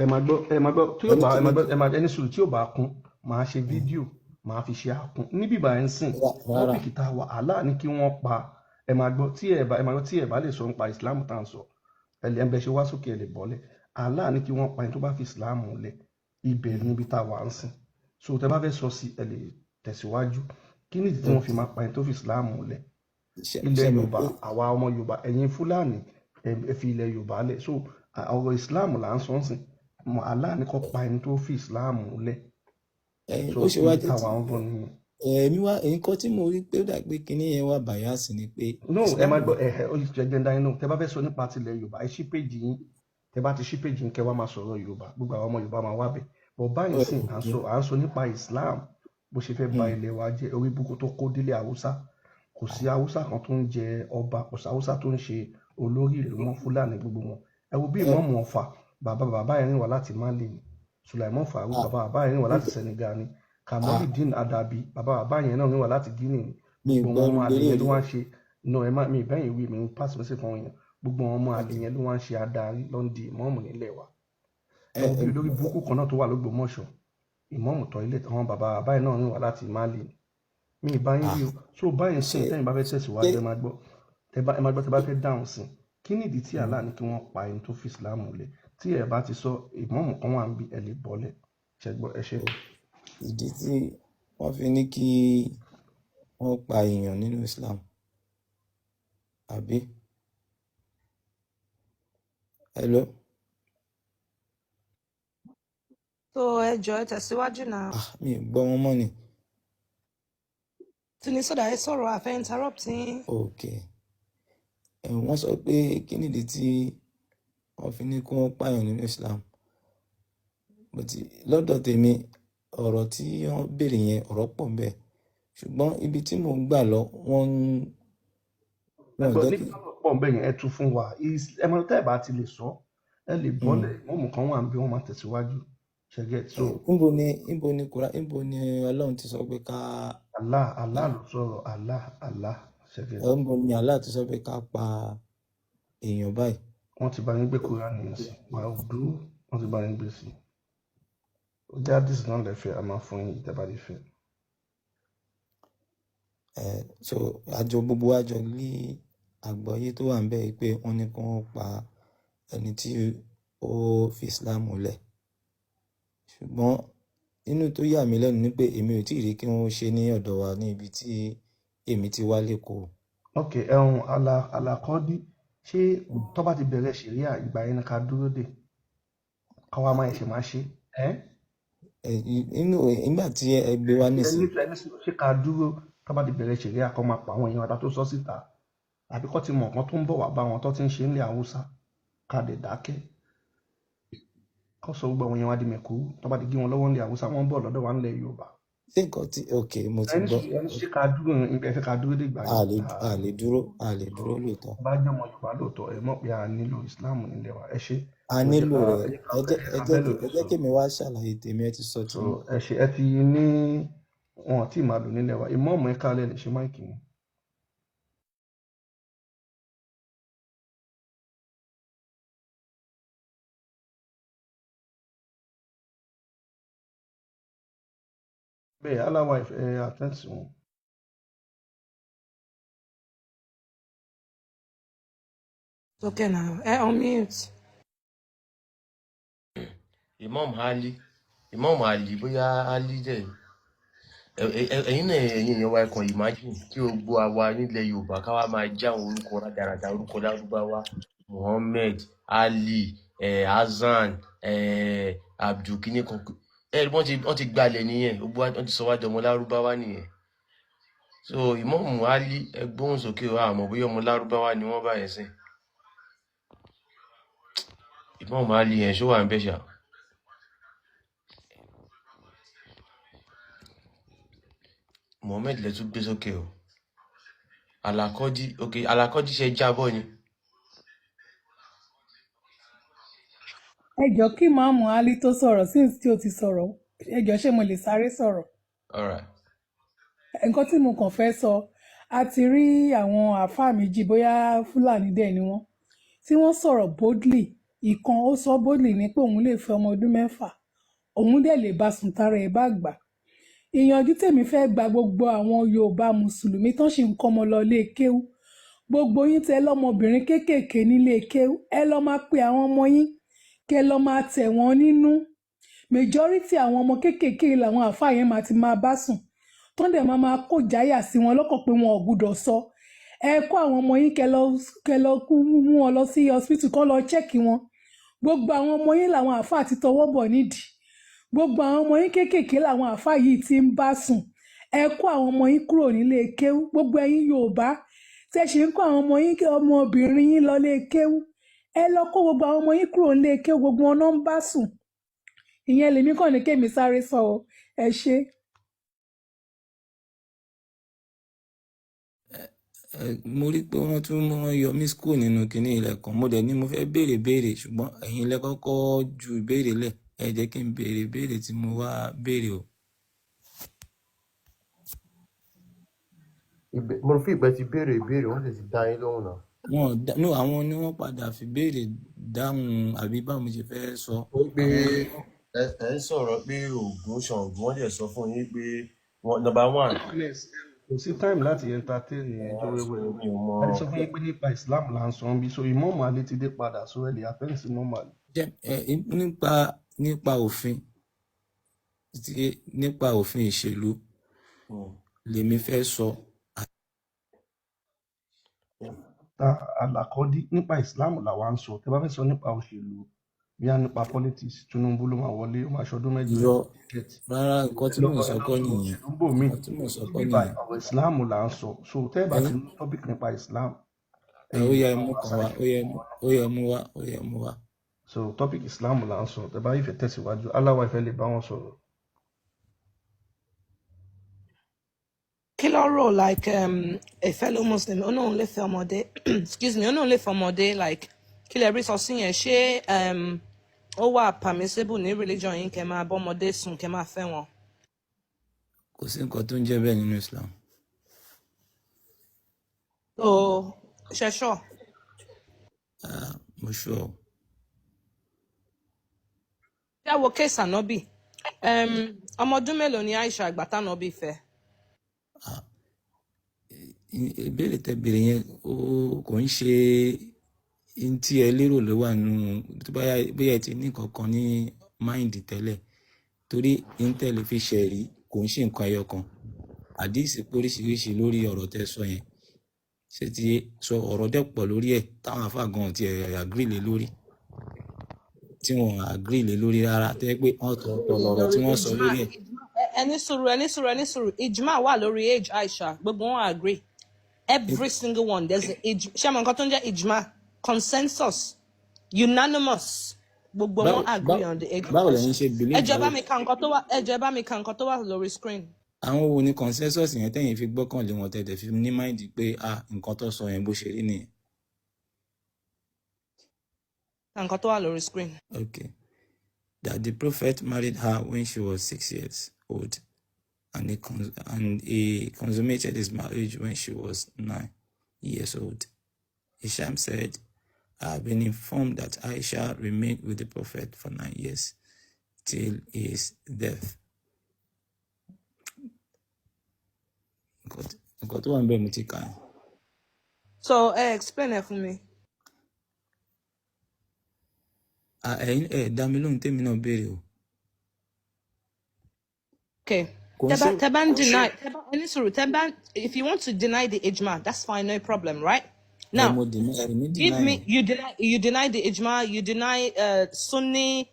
Ẹ máa gbọ́, ẹ máa gbọ́ tí yóò Ẹni bá kí ẹ ló máa gbọ́, dé? ẹ máa ẹni sùúrù tí yóò bá kún, máa ṣe fídíò, máa fi ṣe àkún níbí bá ẹ ń sìn. Rárá. Tọ́pìkì tá a wà, Allah ní kí wọ́n pa. Ẹ máa gbọ́ tí ẹ bá, ẹ máa gbọ́ tí ẹ bá lè sọ nípa Islam tá à ń sọ, ẹ lè ẹ bẹ ṣe wá sókè, ẹ lè bọ́lẹ̀. Allah ní kí wọ́n pa ẹni tó bá fi Islam lẹ̀. Ibẹ̀ níbi tá a wà ń sìn. So tẹ bá fẹ́ sọ sí, ẹ lè tẹ̀síwájú. Kí nìdí tí wọ́n fi máa pa ẹni tó fi Islam lẹ̀? Ṣe Ilẹ̀ ṣe mọ̀ Yorùbá, pé àwa ọmọ Yorùbá, ẹ̀yin Fúlàní, ẹ fi ilẹ̀ Yorùbá lẹ̀. So ọ̀rọ̀ Islam là ń sọ ń sìn. Allah ní kó pa ẹni tó fi Islam lẹ̀. So ó ṣe wá ibi jẹ́ táwa tí ń bọ̀ nìyẹn. Èmi wá nǹkan tí mo rí pé ó dà pé kinní yẹn wà bàyàsì ni pé No, ẹ Islam máa gbọ́, ẹ ó jẹ́ jẹ́ dání náà. Tẹ bá fẹ́ sọ nípa tilẹ̀ Yorùbá, ẹ ṣí péjì yín. Tẹ bá ti ṣí péjì yín, kẹ wá máa sọ̀rọ̀ Yorùbá, gbogbo àwọn ọmọ Yorùbá máa wá bẹ̀. But báyìí sìn, à ń sọ, à ń sọ nípa Islam bó ṣe fẹ́ ba ilẹ̀ wa jẹ́, orí burúkú tó kó délé Haúsá. Kò sí Haúsá kan tó ń jẹ ọba, kò sí Haúsá tó ń ṣe olórí ìlú mọ́, Fúlàní gbogbo wọn. Ẹ wo bí ìmọ̀ọ́mù Ọ̀fà, bàbá bàbá yẹn rìn wá láti Mali ni. Sulaimon Farouk, bàbá bàbá yẹn rìn wá láti Senegal ni. Kamoludeen Adabi, bàbá bàbá yẹn náà rìn wá láti Guinea ni. Mi Gbogbo gbọ́ wọn ọmọ àlè lórí yẹn ló rí. wá ń ṣe. No, ẹ má mi ìbẹ́yìn wí, mi ń pass message fún àwọn èèyàn. Gbogbo wọn ọmọ àlè yẹn ló wá ń ṣe adarí, ló ń di ìmọ̀ọ́mù nílẹ̀ wa. Ẹ wo bí olórí burúkú kan náà tó wà lÓgbómọ̀ṣọ́, ìmọ̀ọ́mù toilet, àwọn bàbá bàbá yẹn náà rìn wá láti Mali ni. Mi ì bá yín wí o. So báyìí sìn, tẹ́yìn bá fẹ́ tẹ̀síwájú, ṣe ẹ máa gbọ́, tẹ bá, ẹ máa gbọ́, tẹ bá fẹ́ dáhùn sí, kí nìdí tí Allah ní kí wọ́n pa ẹni tó fi Islam lẹ̀? Tí ẹ bá ti sọ, ìmọ̀ọ́mù kan wà níbí, ẹ lè bọ́lẹ̀. Ṣẹgbọ́, ẹ ṣe. Ìdí tí wọ́n fi ní kí wọ́n pa èèyàn nínú Islam, àbí? Hello? So ẹ jọ̀ọ́, ẹ tẹ̀síwájú náà. Mi ò gbọ́ wọn mọ́ ni. Tuni sódà, ẹ sọ̀rọ̀, àfẹ́ interrupt yín. Ok. Wọ́n sọ pé kí nìdí tí wọ́n fi ní kí wọ́n pààyàn nínú Islam. But lọ́dọ̀ tèmi, ọ̀rọ̀ tí wọ́n béèrè yẹn, ọ̀rọ̀ pọ̀ ńbẹ̀. Ṣùgbọ́n ibi tí mò ń gbà lọ, wọ́n Ẹ wọn ò gbọ́ jẹ́ níbi kí tó pọ̀ ń bẹ̀ yẹn, ẹ tú fún wa. Ẹ máa tẹ́ ẹ bá ti lè sọ, ẹ lè bọ́lẹ̀. Ìmọ̀ọ́mù kan wà níbí, wọ́n máa tẹ̀síwájú. Ṣẹgẹ́ so. Níbo ni Kùránì, níbo ni Ọlọ́run ti sọ pé ká Allah, Allah ló sọ̀rọ̀, Allah, Allah, ṣẹgẹ́. Níbo ni Allah ti sọ pé ká pa èèyàn báyìí? Wọ́n ti bá yín gbé Kùránì yẹn sí wàá dúró, wọ́n ti bá yín gbé sí. Ó jẹ́ àdìsí náà lẹ́fẹ̀ẹ́, a máa fún yín ìtẹ́ bá ti fẹ́. So àjọ gbogbo wa jọ ní àgbọ́yé tó wà níbẹ̀ pé wọ́n ní kí wọ́n pa ẹni tí ó fi Islam lẹ̀. Ṣùgbọ́n inú tó yà mí lẹ́nu ni pé èmi ò tíì rí kí wọ́n ṣe ní ọ̀dọ̀ wa ní ibi tí èmi ti wá lÉkòó. Ok, ẹ̀hún alakọ́dí, ṣé tó bá ti bẹ̀rẹ̀ ṣẹ̀ríà, ìgbà yẹn ni ká dúró dè káwa máa ṣe máa ṣe ẹ́? Inú nígbà tí ẹ gbé wá Ẹ nísìn. ní ẹni sùn, ṣé ká dúró tó bá ti bẹ̀rẹ̀ ṣẹ̀ríà kó máa pa àwọn èèyàn ata tó sọ síta, àbí kó ti mọ̀ nǹkan tó ń bọ̀ wá bá wọn tó ti ń ṣe nílẹ̀ Haúsá, ká dẹ̀ dákẹ́, kó sọ gbogbo àwọn èèyàn wá di mẹ̀kúrú? Tó bá ti gé wọn lọ́wọ́ nílẹ̀ Haúsá, wọ́n ń bọ̀ lọ́dọ̀ wa nílẹ̀ Yorùbá. Ṣé nǹkan tí, ok, mo ti Ẹni gbọ́. sùn, ẹni ṣé ká dúró, ẹ fẹ́ ká dúró dé ìgbà A yẹn? lè a lè dúró, a lè dúró lóòótọ́. Bá jẹ́ ọmọ Yorùbá lóòótọ́, ẹ mọ̀ pé a nílò Islam nílẹ̀ wa. Ẹ ṣé. A ẹ jẹ́ nílò ká rẹ̀. ẹ jẹ́ ká Ẹ jẹ́ ẹ jẹ́ ẹ ká jẹ́ bẹ́ẹ̀ kí lòdì ẹ jẹ́ sọ̀rọ̀. kí èmi wá ṣàlàyé tèmi, ẹ ti sọ So tiyín. ẹ ṣe, ẹ ti ní wọn ò tí ì máa lò nílẹ̀ wa. Ìmọ̀ọ́mù, ẹ kálẹ̀, lè ṣe máìkì wọn. Bẹ́ẹ̀ aláwa ẹ àtẹ́ǹtì wọn. Okay now, ẹ unmute. Imam Ali, Imam Ali, bóyá Ali dẹ̀ ẹ̀yin náà, ẹ̀yin èèyàn wa, ẹ kàn imagine kí gbogbo àwa nílẹ̀ Yorùbá ká wá máa já àwọn orúkọ rádaràda, orúkọ lárúbáwá, Muhammed Ali, Hasan, Abdul kíní kan. Ẹ wọ́n ti gbalẹ̀ nìyẹn, gbogbo wa wọ́n ti sọ wá dọmọ lárúbáwá nìyẹn. So Imam Ali, ẹ gbóhùn sókè o, àmọ́ bóyá ọmọ lárúbáwá ni wọ́n báyẹn sìn. Imam Ali yẹn, ṣó wà ń bẹ̀ ṣá? Muhammed lẹ tún gbé sókè o. Alakọ́jí, ok, Alakọ́jí, ṣe jábọ́ ni. Ẹ jọ, kí Ìmáàmù Ali tó sọ̀rọ̀, since tí ó ti sọ̀rọ̀, ẹ jọ, ṣé mo lè sáré sọ̀rọ̀? Alright. Nǹkan tí mo kàn fẹ́ sọ, a ti rí àwọn àáfàá méjì, bóyá Fúlàní dẹ̀ ni wọ́n, tí wọ́n sọ̀rọ̀ boldly Ìkan ó sọ bóòlì ní pé òun lè fẹ́ ọmọ ọdún 6, òun dẹ̀ lè bá sùn tára ẹ̀ bá gbà. Ìyànjú tèmi fẹ́ gba gbogbo àwọn Yorùbá mùsùlùmí tán sì ń kọ́mọ lọ ilé kéwú, gbogbo yín tẹ lọ́mọbìnrin kéékèèké nílé kéwú, ẹ lọ máa pe àwọn ọmọ yín kẹ lọ máa tẹ̀ wọ́n nínú. Majority àwọn ọmọ kéékèèké yìí làwọn àáfàá yẹn máa ti máa bá sùn, tó ń dẹ̀ máa máa kó jáyà sí wọn lọ́kàn pé wọn ò gbúdọ̀ sọ. Ẹ kó àwọn ọmọ yín kẹ lọ kú mú wọn lọ sí hospital kán lọ check wọn. Gbogbo àwọn ọmọ yín làwọn àáfàá ti tọwọ́ bọ̀ nídìí, gbogbo àwọn ọmọ yín kéékèèké làwọn àáfàá yìí ti ń bá sùn. Ẹ kó àwọn ọmọ yín kúrò nílé kéwú. Gbogbo ẹ̀yin Yorùbá tẹ ṣe ń kó àwọn ọmọ yín, ọmọbìnrin yín lọ lé kéwú, ẹ lọ kó gbogbo àwọn ọmọ yín kúrò nílé kéwú, gbogbo wọn náà ń bá sùn. Ìyẹn lèmi kàn ní kémi sáré sọ ọ. Ẹ ṣé. Mo rí pé wọ́n tún wọ́n yọ mí kúrò nínú kinní ilẹ̀ kan. Mo dẹ̀ ní mo fẹ́ béèrè béèrè, ṣùgbọ́n ẹ̀yin lẹ kọ́kọ́ ju ìbéèrè lẹ̀. Ẹ jẹ́ kí n béèrè béèrè tí mo wá béèrè o. Mo rò fún ìpẹ́ ti béèrè ìbéèrè, wọ́n sì ti dá yín lóhùn náà. Wọn ò dá no, àwọn ni wọ́n padà fi béèrè dáhùn, àbí báwo mo ṣe fẹ́ sọ. Ó pé Àwọn ni wọ́n ẹ ń sọ̀rọ̀ pé Ògún Ṣàngó, wọ́n dẹ̀ sọ fún yín pé number one. Agnes, kò sí time láti entertain ẹjọ́ wẹ́wẹ́. Mi ò mọ. A ti sọ fún yín pé nípa Islam là ń sọ ń bí, so Imam Ali ti dé padà, so ẹ lè attend sí Imam Ali. Jẹ́ ẹ nípa òfin tí nípa òfin ìṣèlú lèmi fẹ́ sọ. Ta àlàkọ́dí nípa Islam làwa ń sọ. Tẹ bá fẹ́ sọ nípa òṣèlú, bíyá nípa politics, Tinubu ló máa wọlé, ó máa ṣọdún 8 Irọ́ get. rárá, nǹkan Ẹ tí lọ mò ń ẹ sọ lọ kọ́ sọ̀rọ̀ nìyẹn. òṣèlú bò míì. Nǹkan tí mò ń sọ kọ́ Níbí báyìí nìyẹn. ọ̀rọ̀ Islam là ń sọ, so tẹ́ ẹ bá ti Ẹ̀yin ní topic nípa Islam, ẹ ẹ ó lè yẹ bá mú wa kan wá, sáré. ó yẹ mú wá, ó yẹ mú wá. So topic Islam là ń sọ. Tẹ́ bá ìfẹ́ tẹ̀síwájú, aláwa ìfẹ́ lè bá wọn sọ̀rọ̀. Kí ló rò like a fellow Muslim, ó náà lè fẹ́ ọmọdé, excuse me, ó náà lè fẹ́ ọmọdé, like kí lè rí sọ sí yẹn? Ṣé ó wà permissible ní religion yín kẹ́ máa bọ́mọdé sùn, kẹ́ máa fẹ́ wọn? Kò sí nǹkan tó ń jẹ́ bẹ́ẹ̀ nínú Islam. So ṣe sure? Ah, mo sure o. Ṣé wo case Ànábì? Ọmọ ọdún mélòó ni Aisha àgbà tánàbì fẹ́? Ah, ìbéèrè tẹ́ béèrè yẹn, ó kò ń ṣe n tí ẹ lérò ló wà nínú tó bá bóyá ẹ ti ní nǹkan kan ní máìndì tẹ́lẹ̀, torí n tẹ́lẹ̀ fi ṣẹ̀rí kò ń ṣe nǹkan ẹyọ kan. Àdíìsì pé oríṣiríṣi lórí ọ̀rọ̀ tẹ́ sọ yẹn. Ṣé ti sọ ọ̀rọ̀ dẹ̀ pọ̀ lórí ẹ̀ táwọn àfáà gan ti ẹ̀ agree lé lórí, tí wọn agree lé lórí rárá, tó jẹ́ pé ọ̀tọ̀ọ̀tọ̀ lọ̀rọ̀ tí wọ́n sọ Ijma, lórí ẹ̀. ijma, ẹni sùúrù, ẹni sùúrù, ẹni sùúrù. Ijma wà lórí age Aisha, gbogbo wọn agree. Every single one. There's a ij ṣé mo nǹkan tó ń jẹ́ ijma? Consensus, unanimous. Gbogbo Báwo wọn agree on the age of báwo Aisha. lẹ̀yin ṣe Ẹ believe jọ̀ọ́ ẹ bá lórí mi ka nǹkan tó wà, ẹ jọ̀ọ́ ẹ bá mi ka nǹkan tó wà lórí screen. àwọn wo ni consensus yẹn tẹ́yin fi gbọ́kànlé wọn, tẹ̀tẹ̀ fi ní máìndì pé ah, nǹkan tó sọ yẹn bó ṣe rí nìyẹn? Ka nǹkan tó wà lórí screen. Okay. That the prophet married her when she was 6 years old, and he consummated his marriage when she was 9 years old. Hisham said, I have been informed that Aisha remained with the prophet for 9 years till his death. Nǹkan tó wà níbẹ̀ mo ti kà yẹn. So ẹ explain ẹ fún mi. Ah, ẹ̀yin ẹ̀ dá mi lóhùn tèmi náà béèrè o. Okay. Kò ń ṣe Tẹ́ bá ń deny, tẹ́ bá ẹni sùúrù, tẹ́ bá, if you want to deny the ijma, that's fine, no problem, right? ẹ Now, mo deny, èmi give deny me, ẹ̀. you deny the ijma, you deny Sunni,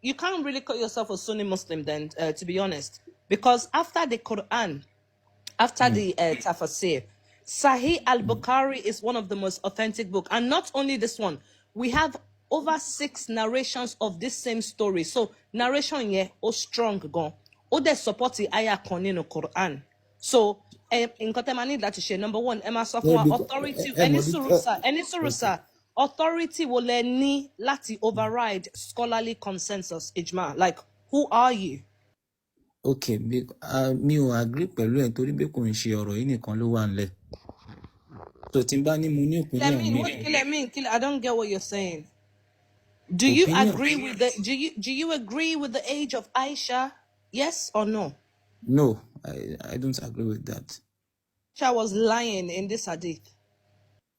you can't really call yourself a Sunni Muslim then, to be honest, because after the Quran, after the tafasir, Sahih al-Bukhari is one of the most authentic book. And not only this one, we have over 6 narrations of this same story. So narration here, oh strong gone. Oh, they support the ayah kan nínú Quran. So nǹkan tẹ́ máa ní láti ṣe, number one, ẹ máa sọ fún Ẹ wa bí authority, ẹ ẹni mọ̀ bí sùúrù ẹ sir, ẹni sùúrù okay. sir, authority wo lẹ ní láti override scholarly consensus ijma? Like, who are you? Okay, mi ò agree pẹ̀lú ẹ̀ torí pé kò ń ṣe ọ̀rọ̀ yìí nìkan ló wà nílẹ̀. So tí n bá ní mo ní Let opinion me mi, what let me I don't get what you're saying. Do you opinion agree with the do you agree with the age of Aisha? Yes or no? No, I don't agree with that. Aisha was lying in this hadith.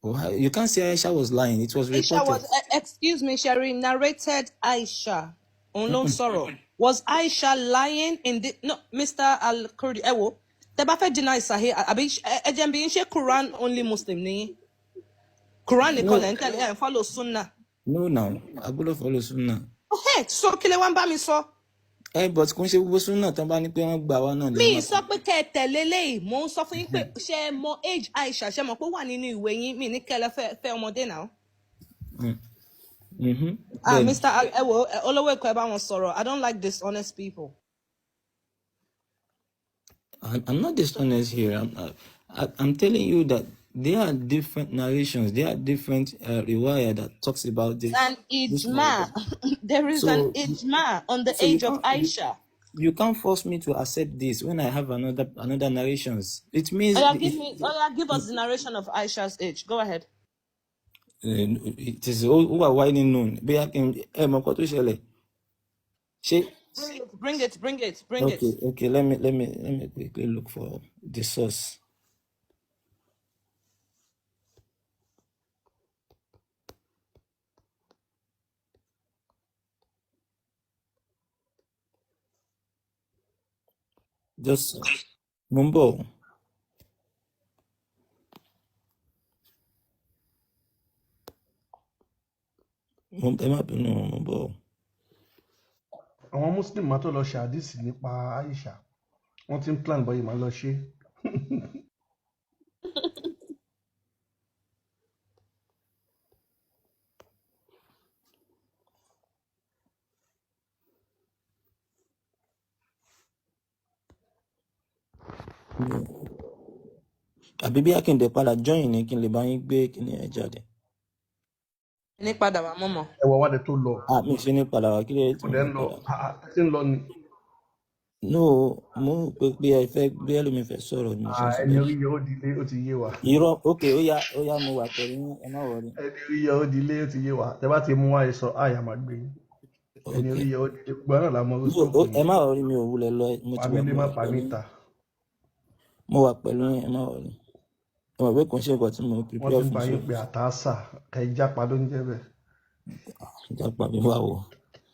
Oh, you can't say Aisha was lying. It was Aisha reported. was excuse me, Sherry, narrated Aisha on ló ń sọ̀rọ̀. Was Aisha lying in the no, Mr. Al Kurdi? Ẹ wo, tẹ́ bá fẹ́ deny Sahih, àbí ẹ jẹ́ n bi yín, ṣé Quran only Muslim ni yín? Quran nìkan No, lẹ́ ń tẹ̀lé, ẹ̀ ń follow Sunnah. no now. A gbọ́dọ̀ follow Sunnah. Ẹ sọ kí lẹ wá ń bá mi sọ. Ẹ but kò ń ṣe gbogbo Sunnah tán bá ní pé wọ́n gbà wá náà lè Mi máa sọ pé kẹ́ ẹ tẹ̀lé léyìí, mò ń sọ fún yín pé ṣé ẹ mọ age Aisha, ṣé ẹ mọ̀ pé ó wà nínú ìwé yín, mi ní kẹ́ ẹ lọ fẹ́ ọmọdé náà. Ah, Bẹ́ẹ̀ni. Mr. Ẹ wo, olówó Èkó, ẹ bá wọn sọ̀rọ̀. I don't like dishonest people. I'm not dishonest here. I'm telling you that there are different narrations, there are different riwayah that talks about this An this ijma. narration. There is an So ijma on the so you age of can't you, Aisha. you can't force me to accept this when I have another narrations. It means Oya, it, give me, oya, give us the narration of Aisha's age. Go ahead. It is ó wà widely known. Bóyá kí n ẹ mọ nǹkan tó ṣẹlẹ̀. Ṣé Bring it, bring it, bring it, bring it. Okay, let me quickly look for the source. Just mo ń bọ̀. Ẹ má bínú, mo ń bọ̀. Àwọn Muslim máa tó lọ ṣe àdìsí nípa Aisha, wọ́n ti ń plan bọ́yìí máa lọ ṣe. Àbí bí Akíndé padà join ni kí n lè bá yín gbé kíní ẹ jáde. Ní padà wá mọ́mọ́. Ẹwà wádẹ tó lọ. Ah, mi ò ṣe ní padà wá, kí ló dé tí Kò mo dẹ́ fi ń lọ. padà. Ah, ah, ẹ ti ń lọ ni. No, mo rò pé ẹ fẹ́ bí ẹlòmíì fẹ́ sọ̀rọ̀ ni mo ṣe ń Ah, sọ ẹni bẹ́ẹ̀. orí yọ ó dilé, ó ti yé wa. Irọ́, ok, ó yá, ó yá, mo wà pẹ̀lú yín, ẹ má wọrí. Ẹni orí yọ ó dilé, ó ti yé wa. Tẹ bá ti mú wá sọ àyà máa gbé yín. Ẹni Ok. orí yọ ó dilé, gbogbo náà la mọ No, horoscope ẹ yín. má wọrí, mi ò wulẹ̀ lọ, mo ti wà Pàmílé mo má wà pa pẹ̀lú mí yín. ta. Mo wà pẹ̀lú yín, ẹ má wọrí. Ẹ mọ̀ pé kò ń ṣe nǹkan tí mo Wọ́n prepare ti ń fún bá so yín pé àtàsà kẹ jápa ló ń jẹ́ bẹ́ẹ̀. Ìjàpá mi wà wò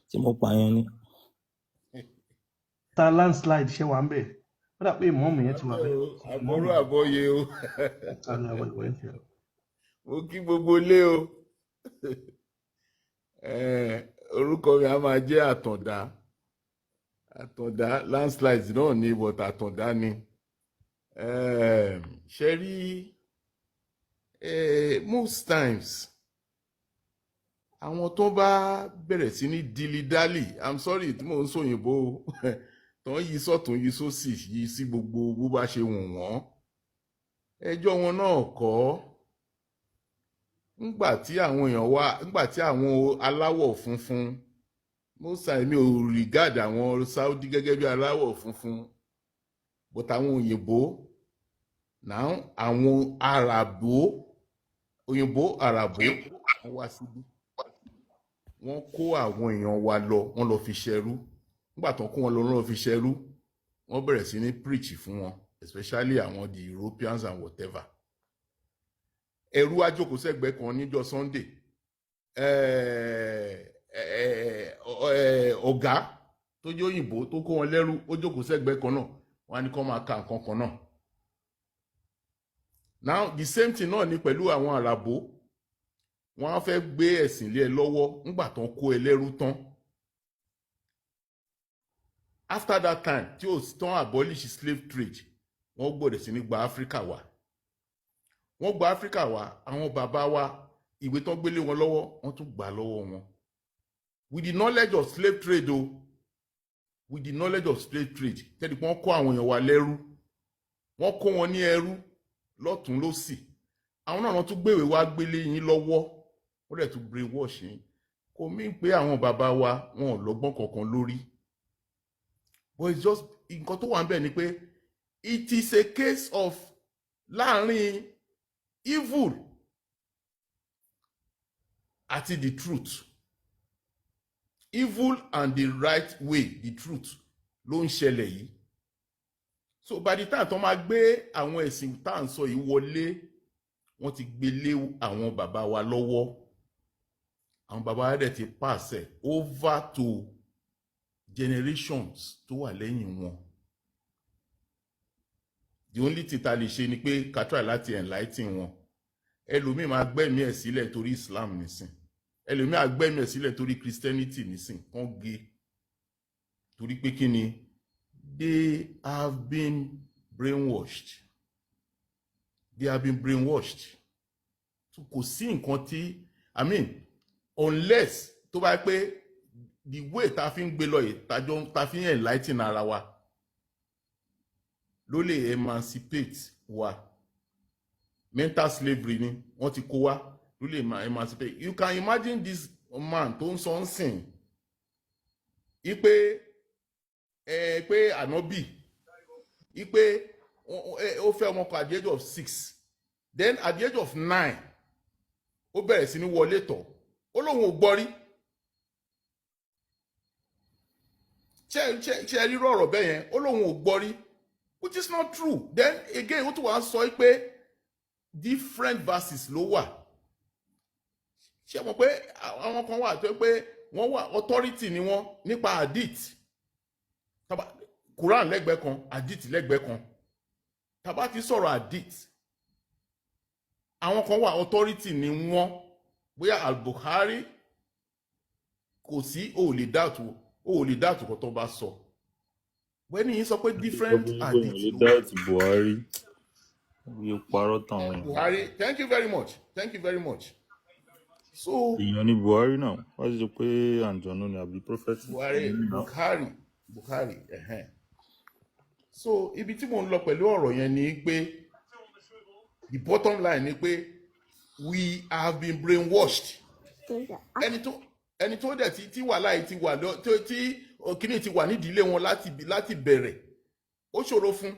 tí mo pààyàn ni. Ta landslide ṣe wà ń bẹ̀. Ó dà pé ìmọ̀ọ́mù yẹn ti wà Àbẹ̀ bẹ́ẹ̀. o, Ìmọ̀ọ́mù àbọ̀rú yẹn. àbọ̀yè o. Àmì àwọn ìwé ń tẹ̀. Mo kí gbogbo ilé o. Orúkọ mi a máa jẹ́ Àtàndá. Àtàndá landslide náà ni, but Àtàndá ni. Ṣe rí, most times àwọn tó bá bẹ̀rẹ̀ sí ní dilly-dally, I'm sorry tí mò ń sòyìnbó o, tán yí sọ́tún yí sósì yí sí gbogbo bó bá ṣe wù wọ́n, ẹjọ́ wọn náà kọ́. Ńgbà tí àwọn èèyàn wá, ńgbà tí àwọn aláwọ̀ funfun, most times mi ò regard àwọn Saudi gẹ́gẹ́ bí aláwọ̀ funfun, but àwọn òyìnbó náà, àwọn àràbó, òyìnbó àràbó, wọ́n wá síbí, wọ́n kó àwọn èèyàn wa lọ, wọ́n lọ fi ṣẹrú. Nígbà tán kó wọn lọ, wọ́n lọ fi ṣẹrú, wọ́n bẹ̀rẹ̀ sí ní preach fún wọn, especially àwọn the Europeans and whatever. Ẹrú wá jókòó sẹ́gbẹ̀ẹ́ kan níjọ́ Sunday, ọ̀gá tó jẹ́ òyìnbó tó kó wọn lẹ́rú ó jókòó sẹ́gbẹ̀ẹ́ kan náà, wọ́n á ní kó máa ka nǹkan kan náà. Now the same thing náà ni pẹ̀lú àwọn àràbó, wọ́n á fẹ́ gbé ẹ̀sìn lé ẹ lọ́wọ́ ńgbà tán kó ẹ lẹ́rú tán. After that time tí ò tán abolish slave trade, wọ́n gbọ́dọ̀ sí ní gba Áfíríkà wá. Wọ́n gba Áfíríkà wá, àwọn bàbá wa, ìwé tán gbélé wọn lọ́wọ́, wọ́n tún gbà lọ́wọ́ wọn. With the knowledge of slave trade o, with the knowledge of slave trade, tẹ́lẹ̀ pé wọ́n kó àwọn èèyàn wa lẹ́rú, wọ́n kó wọn ní ẹrú lọ́tún lọ́sì, àwọn náà wọ́n tún gbéwèé wá gbélé yín lọ́wọ́, wọ́n dẹ̀ tún brainwash yín. Kò mí pé àwọn bàbá wa wọn ò lọ́gbọ́n kankan lórí, but it's just nǹkan tó wà ń bẹ̀ ni pé it is a case of láàrin Evil àti the truth, evil and the right way, the truth ló ń ṣẹlẹ̀ yìí. So by the time tó máa gbé àwọn ẹ̀sìn tá à ń sọ yìí wọlé, wọ́n ti gbé lé àwọn bàbá wa lọ́wọ́. Àwọn bàbá wa dẹ̀ ti pass ẹ̀ over to generations tó wà lẹ́yìn wọn. The only thing ta lè ṣe ni pé ká try láti enlighten wọn. Ẹlòmíì máa gbẹ̀mí ẹ̀ sílẹ̀ torí Islam nísìn, ẹlòmíì á gbẹ̀mí ẹ̀ sílẹ̀ torí Christianity nísìn, kán gé torí pé kí ni? They have been brainwashed, they have been brainwashed. So kò sí nǹkan tí, I mean, unless tó bá pé the way ta fi ń gbé lọ yìí, tajọ ta fi ń enlighten ara wa ló lè emancipate wa. Mental slavery ni wọ́n ti kó wa, ló lè emancipate. You can imagine this man tó ń sọ ń sìn ipe ẹ pé ànábì ipe ó fẹ́ ọmọ kan at the age of 6, then at the age of 9 ó bẹ̀rẹ̀ sí ní wọlé tọ̀, ó lóun ò gbọ́ rí. Ṣe rírọ̀ ọ̀rọ̀ bẹ́ẹ̀ yẹn? Ó lóun ò gbọ́ rí, which is not true. Then again, ó tún wàá sọ pé different verses ló wà. Ṣé mọ̀ pé àwọn kan wà tó pé wọ́n wà authority ni wọ́n nípa hadith? Quran lẹ́gbẹ̀ẹ́ kan, hadith lẹ́gbẹ̀ẹ́ kan. Tàbá ti sọ̀rọ̀ hadith, àwọn kan wà authority ni wọ́n, bóyá Al-Bukhari, kò sí, o ò lè doubt, o ò lè doubt kó tó bá sọ wẹ́n ní sọ pé different Sọ fún yín pé hadith èèyàn lè ló wà. doubt Buhari, yóò parọ́ táwọn èèyàn. Buhari, thank you very much, thank you very much. So Èèyàn ni Buhari náà, wá sí pé àǹjọ̀nú ni àbí prophet. Buhari, Bukhari, Bukhari, ẹ̀hẹ́n. So ibi tí mò ń lọ pẹ̀lú ọ̀rọ̀ yẹn ni pé the bottom line ni pé we have been brainwashed. Ẹni tó dẹ̀ tí wàhálà yìí ti wà tí kíní ti wà nídìílé wọn láti bẹ̀rẹ̀, ó ṣòro fún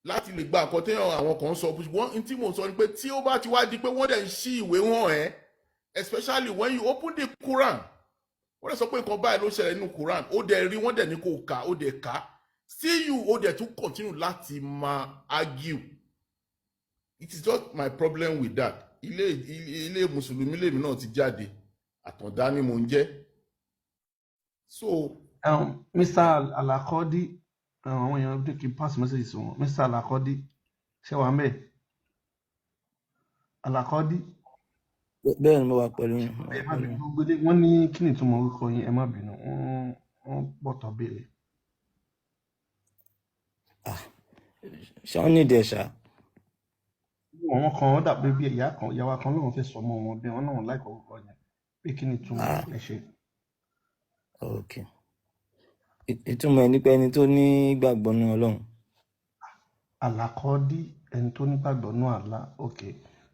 láti lè gba àkọ́ téèyàn àwọn kan sọ. Ṣùgbọ́n n tí mò ń sọ ni pé tí ó bá ti wá di pé wọ́n dẹ̀ ń ṣí ìwé hàn ẹ́, especially when you open the Quran, wọ́n dẹ̀ sọ pé nǹkan báyìí ló ṣẹlẹ̀ nínú Quran, ó dẹ̀ rí, wọ́n dẹ̀ ní kó kà, ó dẹ̀ kà, see you, ó dẹ̀ tún continue láti máa argue. It is just my problem with that. Ilé mùsùlùmí lèmi náà ti jáde, àtàndá ni mò ń jẹ́. So Mr. Alakodi, àwọn èèyàn bí kí n pass message sí wọn. Mr. Alakodi, ṣé wàá mẹ́? Alakodi, Bẹ́ẹ̀ ni, mo wà pẹ̀lú yín, mo wà ẹ má pẹ̀lú bínú. yín. Gbogbo ilé wọ́n ní kí ni ìtumọ̀ orúkọ yín? Ẹ má bínú, wọ́n pọ̀ tán béèrè. Ah, ṣé wọ́n nídìí ẹ̀ ṣá? Àwọn kan, ó dàbí bí ìyá kan, ìyá wa kan lóun fẹ́ sọ ọmọ wọn bí wọn náà láìpẹ́ orúkọ yẹn, pé kí ni ìtumọ̀ Ah, ẹ ṣe. Ok. Ìtumọ̀ ẹ̀ ní pé ẹni tó ní ìgbàgbọ́ nínú Ọlọ́run. Àlàkọ́dí, ẹni tó nígbàgbọ́ nú àlá. Ok,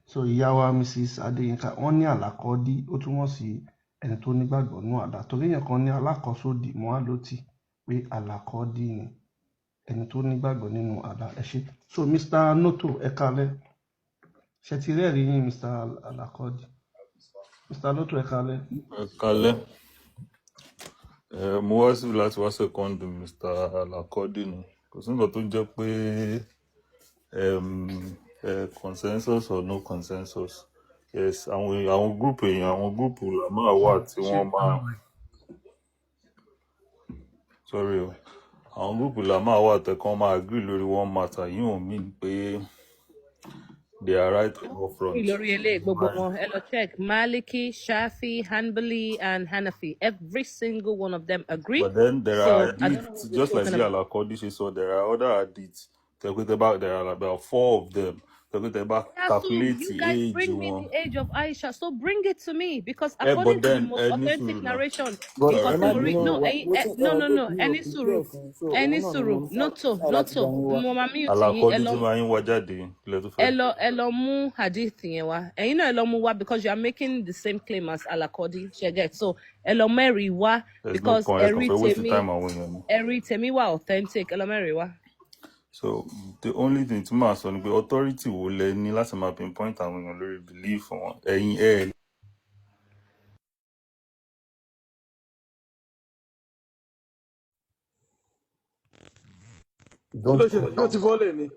so ìyá wa Mrs. Adéyínká, wọ́n ní àlàkọ́dí ó túmọ̀ sí ẹni tó nígbàgbọ́ nú àlá, torí èèyàn kan ní alákọ̀ọ́sódì mọ́ á ló tì pé àlàkọ́dí ni ẹni tó nígbàgbọ́ nínú àlá. Ẹ ṣe. So Mr. Noto, ẹ kalẹ̀. Ṣe ti rẹ́ẹ̀rí yín, Mr. Àlàkọ́dí? Mr. Noto, ẹ kalẹ̀. Ẹ kalẹ́. Ẹ mo wá síbi láti wá second Mr. Alakodi ni. Kò sí nǹkan tó ń jẹ́ pé consensus or no consensus. Yes, àwọn group èèyàn, àwọn group làmá wà tí Ṣé wọ́n máa, sorry o, àwọn group làmá wà tẹ̀kàn máa agree lórí one matter yìí, ò mean pé they are right on all fronts. Lórí eléyìí, gbogbo wọn, ẹ lọ check Maliki, Shafi, Hanbali and Hanafi, every single one of them agree. But then there So are I don't know hadiths, what we're just like talking bí about. Alakodi ṣe sọ, there are other hadiths. Tẹ̀pẹ́ bá, there are about four of them. Tẹ̀pẹ́ bá Yeah, so calculate you guys age bring me wọn. the age of Aisha. So bring it to me because But according to the then most ẹ ní authentic sùúrù náà. narration, But Sorry. ẹ má nǹkan tí mo rí, bínú no, wa, ẹyin mo ẹ ti no no no, mi ò ẹni prepare sùúrù, fún, so ẹni òun náà ni mo sùúrù, ń Noto, try láti Noto, gbà yín wá. mo máa mute yín, ẹ Alakodi lọ tí máa ń wá jáde ilẹ̀ tó ẹ fẹ́. lọ ẹ lọ mú hadith yẹn wá. Ẹ̀yin náà ẹ lọ mú wá because you are making the same claim as Alakodi, ṣe get? So ẹ lọ mẹ́rin wá There's no because point, ẹ kàn ẹ̀rí fẹ́ waste tèmi time àwọn èèyàn ni. ẹ̀rí tèmi wà authentic. Ẹ lọ mẹ́rin wá. So the only thing tí màá sọ ni pé authority wo lẹ ní láti máa pinpoint àwọn èèyàn lórí belief wọn, ẹ̀yin ẹ̀ Kí Don't ló ṣẹlẹ̀? Yóò ti fọ́lẹ̀ ni.